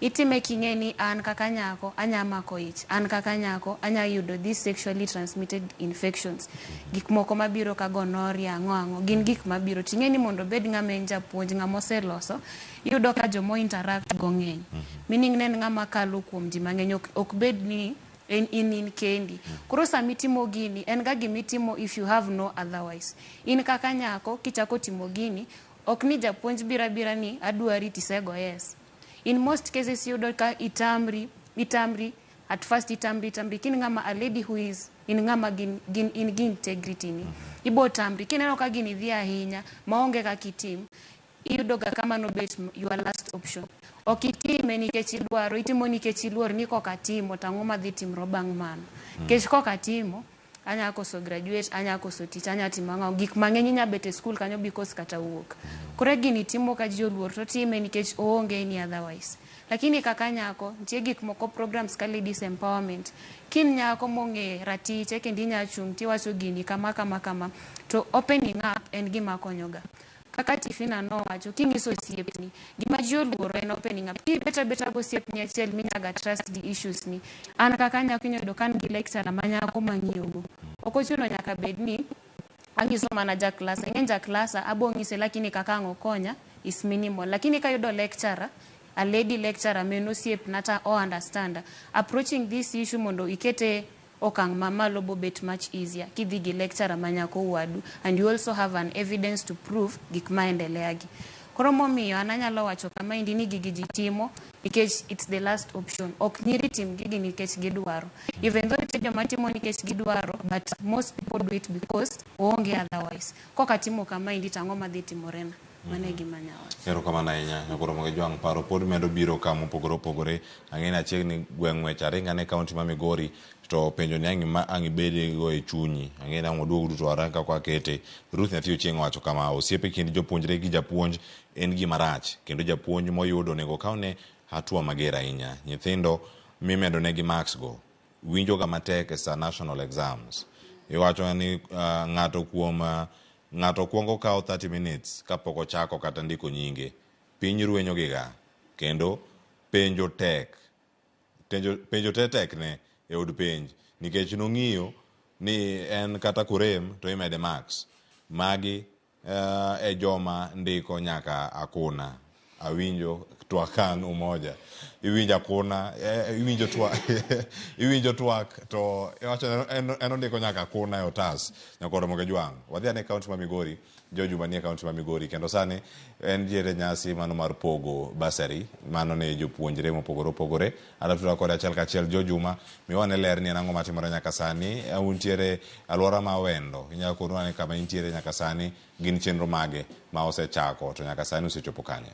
itime king'e ni an kaka nyako anya mako ich, an kaka nyako anya yudo these sexually transmitted infections. Gik moko mabiro ka gonorrhea, ang'o ang'o, gin gik mabiro. Ting'e ni mondo obed ng'ama en japuonj, ng'ama oseloso, iyudo ka jomo interact go ng'eny. Meaning ne en ng'ama kalo kuom ji mang'eny, ok bed ni en in kendi. Koro sama itimo gini, en ga gimitimo if you have no otherwise. In kaka nyako, kichako timo gini, ok ni japuonj biro abira ni adwari tisego yes. In most cases iyudo ka itamri, at first itamri, kin ng'ama a lady who is in ng'ama gin in gi integrity ni. Ibo tamri, kineno ka gini dhi ahinya, maonge kaka itim, iyudo ga kama nobet your last option. Ok itime nikech idwaro, itimo nikech iluor ni kok atimo, to ang'o madhi timro bang' mano. Nikech kok atimo, anya koso graduate, anya koso tich, anya timo ang'o, gik mang'eny inya bet e school kanyo because kata wuok. Koro gini timo ka ji oluor to time nikech oonge any otherwise. Lakini kaka nyako, nitie gik moko programs ka ladies empowerment. Kin nyako mong'e ratiche kendo inya chung' tiwacho gini kama kama kama, to opening up en gima konyoga. Kaka Tifina nowacho, king'iso osiepni, gima ji oluoro en opening up. Kibet abeta gosiepni achiel minyaga trust gi issues ni. An kaka nyako inya yudo ka an gi lecturer ma nyako mang'iyogo. Ok ochuno nyaka bed ni anyiso mana ja klasa. Ing'e ja klasa abo ng'ise lakini kaka ang' okonya is minimal. Lakini kayudo lecturer, a lady lecturer ma en osiepna to o understand approaching this issue mondo ikete okang' mamalo bobet much easier kidhi gi lecturer ma nyako wadu and you also have an evidence to prove gik maendelea gi. Koro momiyo an anyalo wacho kamaendi ni gigi ji timo nikech it's the last option. Ok nyiri tim gigi nikech gidwaro. Even though nitie joma timo nikech gidwaro but most people do it because oonge otherwise. Kok atimo kamaendi to ang'o madhi timorena? Mano e gima anyalo wacho. Erokamano ahinya Nyakoro Jwang'. Paro pod medo biro ka mopogore opogore. Ang'e ni achiegni gweng' ng'wech aringa ne kaunti ma Migori to penjo ni ang' ibedgo e chunyi. Ang'e ni ang' waduog duto warang kaka wakete. Ruth Nyathi Ochieng' owacho kama, osiep e kind jopuonjre gi japuonj en gima rach kendo japuonj moyudo onego okawne hatua mager ahinya. Nyithindo mimedo negi marks go winjoga matek e sa national exams. Iwacho ni ng'ato kuom ng'ato kwongo kawo 30 minutes kapok ochako kata ndiko nyinge. Piny rwenyogiga kendo penjo tek. Penjo te tekne e od penj nikech nong'iyo ni en kata korem to imede marks. Magi e joma ndiko nyaka akuna. Awinjo twak kan umoja. Iwinjo akuna, iwinjo twak, iwinjo twak to iwacho en ondiko nyaka akuna e otas. Nyakoro Moge Jwang'. Wadhi ane kaunti ma Migori, George manie kaunti ma Migori kendo sani en diere nyasi mano mar pogo bursary mano ne jopuonjre mopogore opogore. Adwa kode achiel kachiel George Juma, miwa ne ler ni en ang'o matimore nyaka sani. Untiere alwora ma Awendo. Inyalo konwa ni kama intiere nyaka sani gin chenro mage ma osechako to nyaka sani osechopo kanye?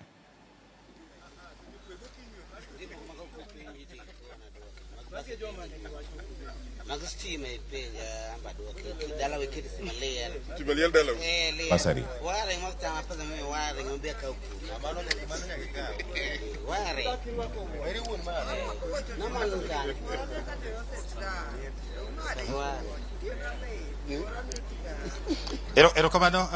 Mag stima e penja amba duoki. Dala we kete stima liel. Stima liel dala? Eh, liel. Basari. Ware mo tama pesa mi ware ngombe ka ku. Ware. Na maluka. Ware. Erokamano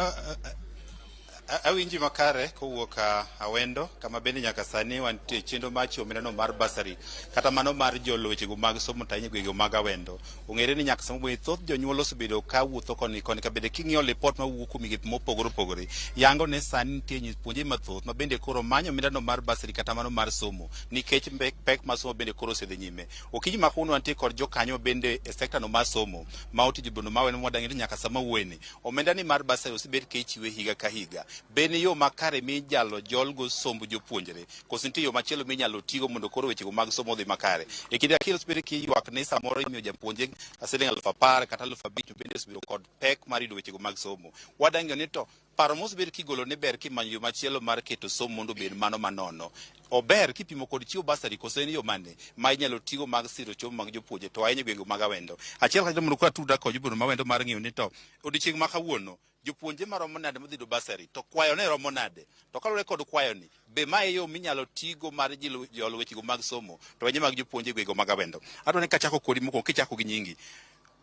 awinji makare kowuok Awendo kama bende nyaka sani wantie chenro mar chiwo omendano mar bursary kata mano mar jolo wechego mag somo to ahinya gwenge mag Awendo. Ong'ere ni nyaka sama wuoye thoth jonyuol osebedo ka wuotho koni koni ka bende king'iyo lipot mawuok kuom migepe mopogore opogore yango ni sani nitie jopuonje mathoth ma bende koro manyo omendano mar bursary kata mano mar somo nikech pek mar somo bende koro osedhi nyime. Okinyi ma kawuono wantie kod jokanyo bende e sekta no mar somo ma otijo bondo ma Awendo mwadang'e ni nyaka sama wuoyeni omenda ni mar bursary osebed ka ichiwe higa ka higa. Be ni yo makare minyalo jolgo somb jopuonjre koso nitie yo machielo minyalo tigo mondo koro wechego mag somo odhi makare? E kinde ka kinde osebed kiywak ni samoro imiyo japuonje siling 10,000 kata 5,000 bende osebedo kod pek mar yudo wechego mag somo. Wadang'eyo ni to paro mosebed kigolo ni ber kimanyo yo machielo mar keto somo mondo obed mano manono. Ober kipimo kod chiwo bursary koso en yo mane ma inyalo tigo mag siro somo mag jopuonje to ahinya e gwenge mag Awendo. Achiel kachiel mondo koro atudra kod jopuonje ma Awendo mar ng'eyo ni to odiochieng' ma kawuono jopuonje maromo nade modhi yudo bursary to kwayo ne romo nade to kaluwore kod kwayo ni be mae yo minyalo tigo mar jolo wechego mag somo to ahinya mag jopuonje e gwenge mag Awendo. Adwaro ni kachako kodi mokwongo kichako gi nyingi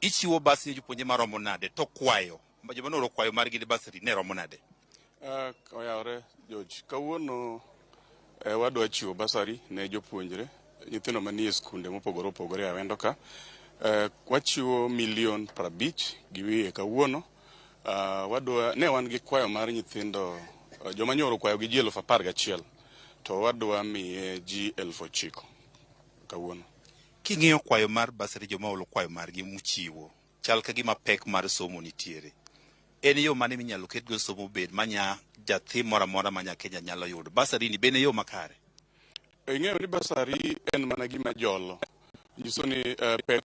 ichiwo bursary ne jopuonje maromo nade to kwayo joma nooro kwayo margi ne bursary ne romo nade? Oyawore George, kawuono wadwa chiwo bursary ne jopuonjre nyithindo manie skunde mopogore opogore e Awendo ka. Wachiwo milion 50 gi wiye kawuono. Wadwa ne wan gi kwayo mar nyithindo joma nyoro kwayo gi ji 11,000 to wadwa miye ji 9,000 kawuono. King'iyo kwayo mar bursary joma olo kwayo margi muchiwo chal ka gima pek mar somo nitiere. En yo mane minyalo ketgo somo bed manya jathi moro amora ma nya Kenya nyalo yudo? Bursary ni bende yo makare? Ing'eyo ni bursary en mana gima jolo. Nyiso ni pek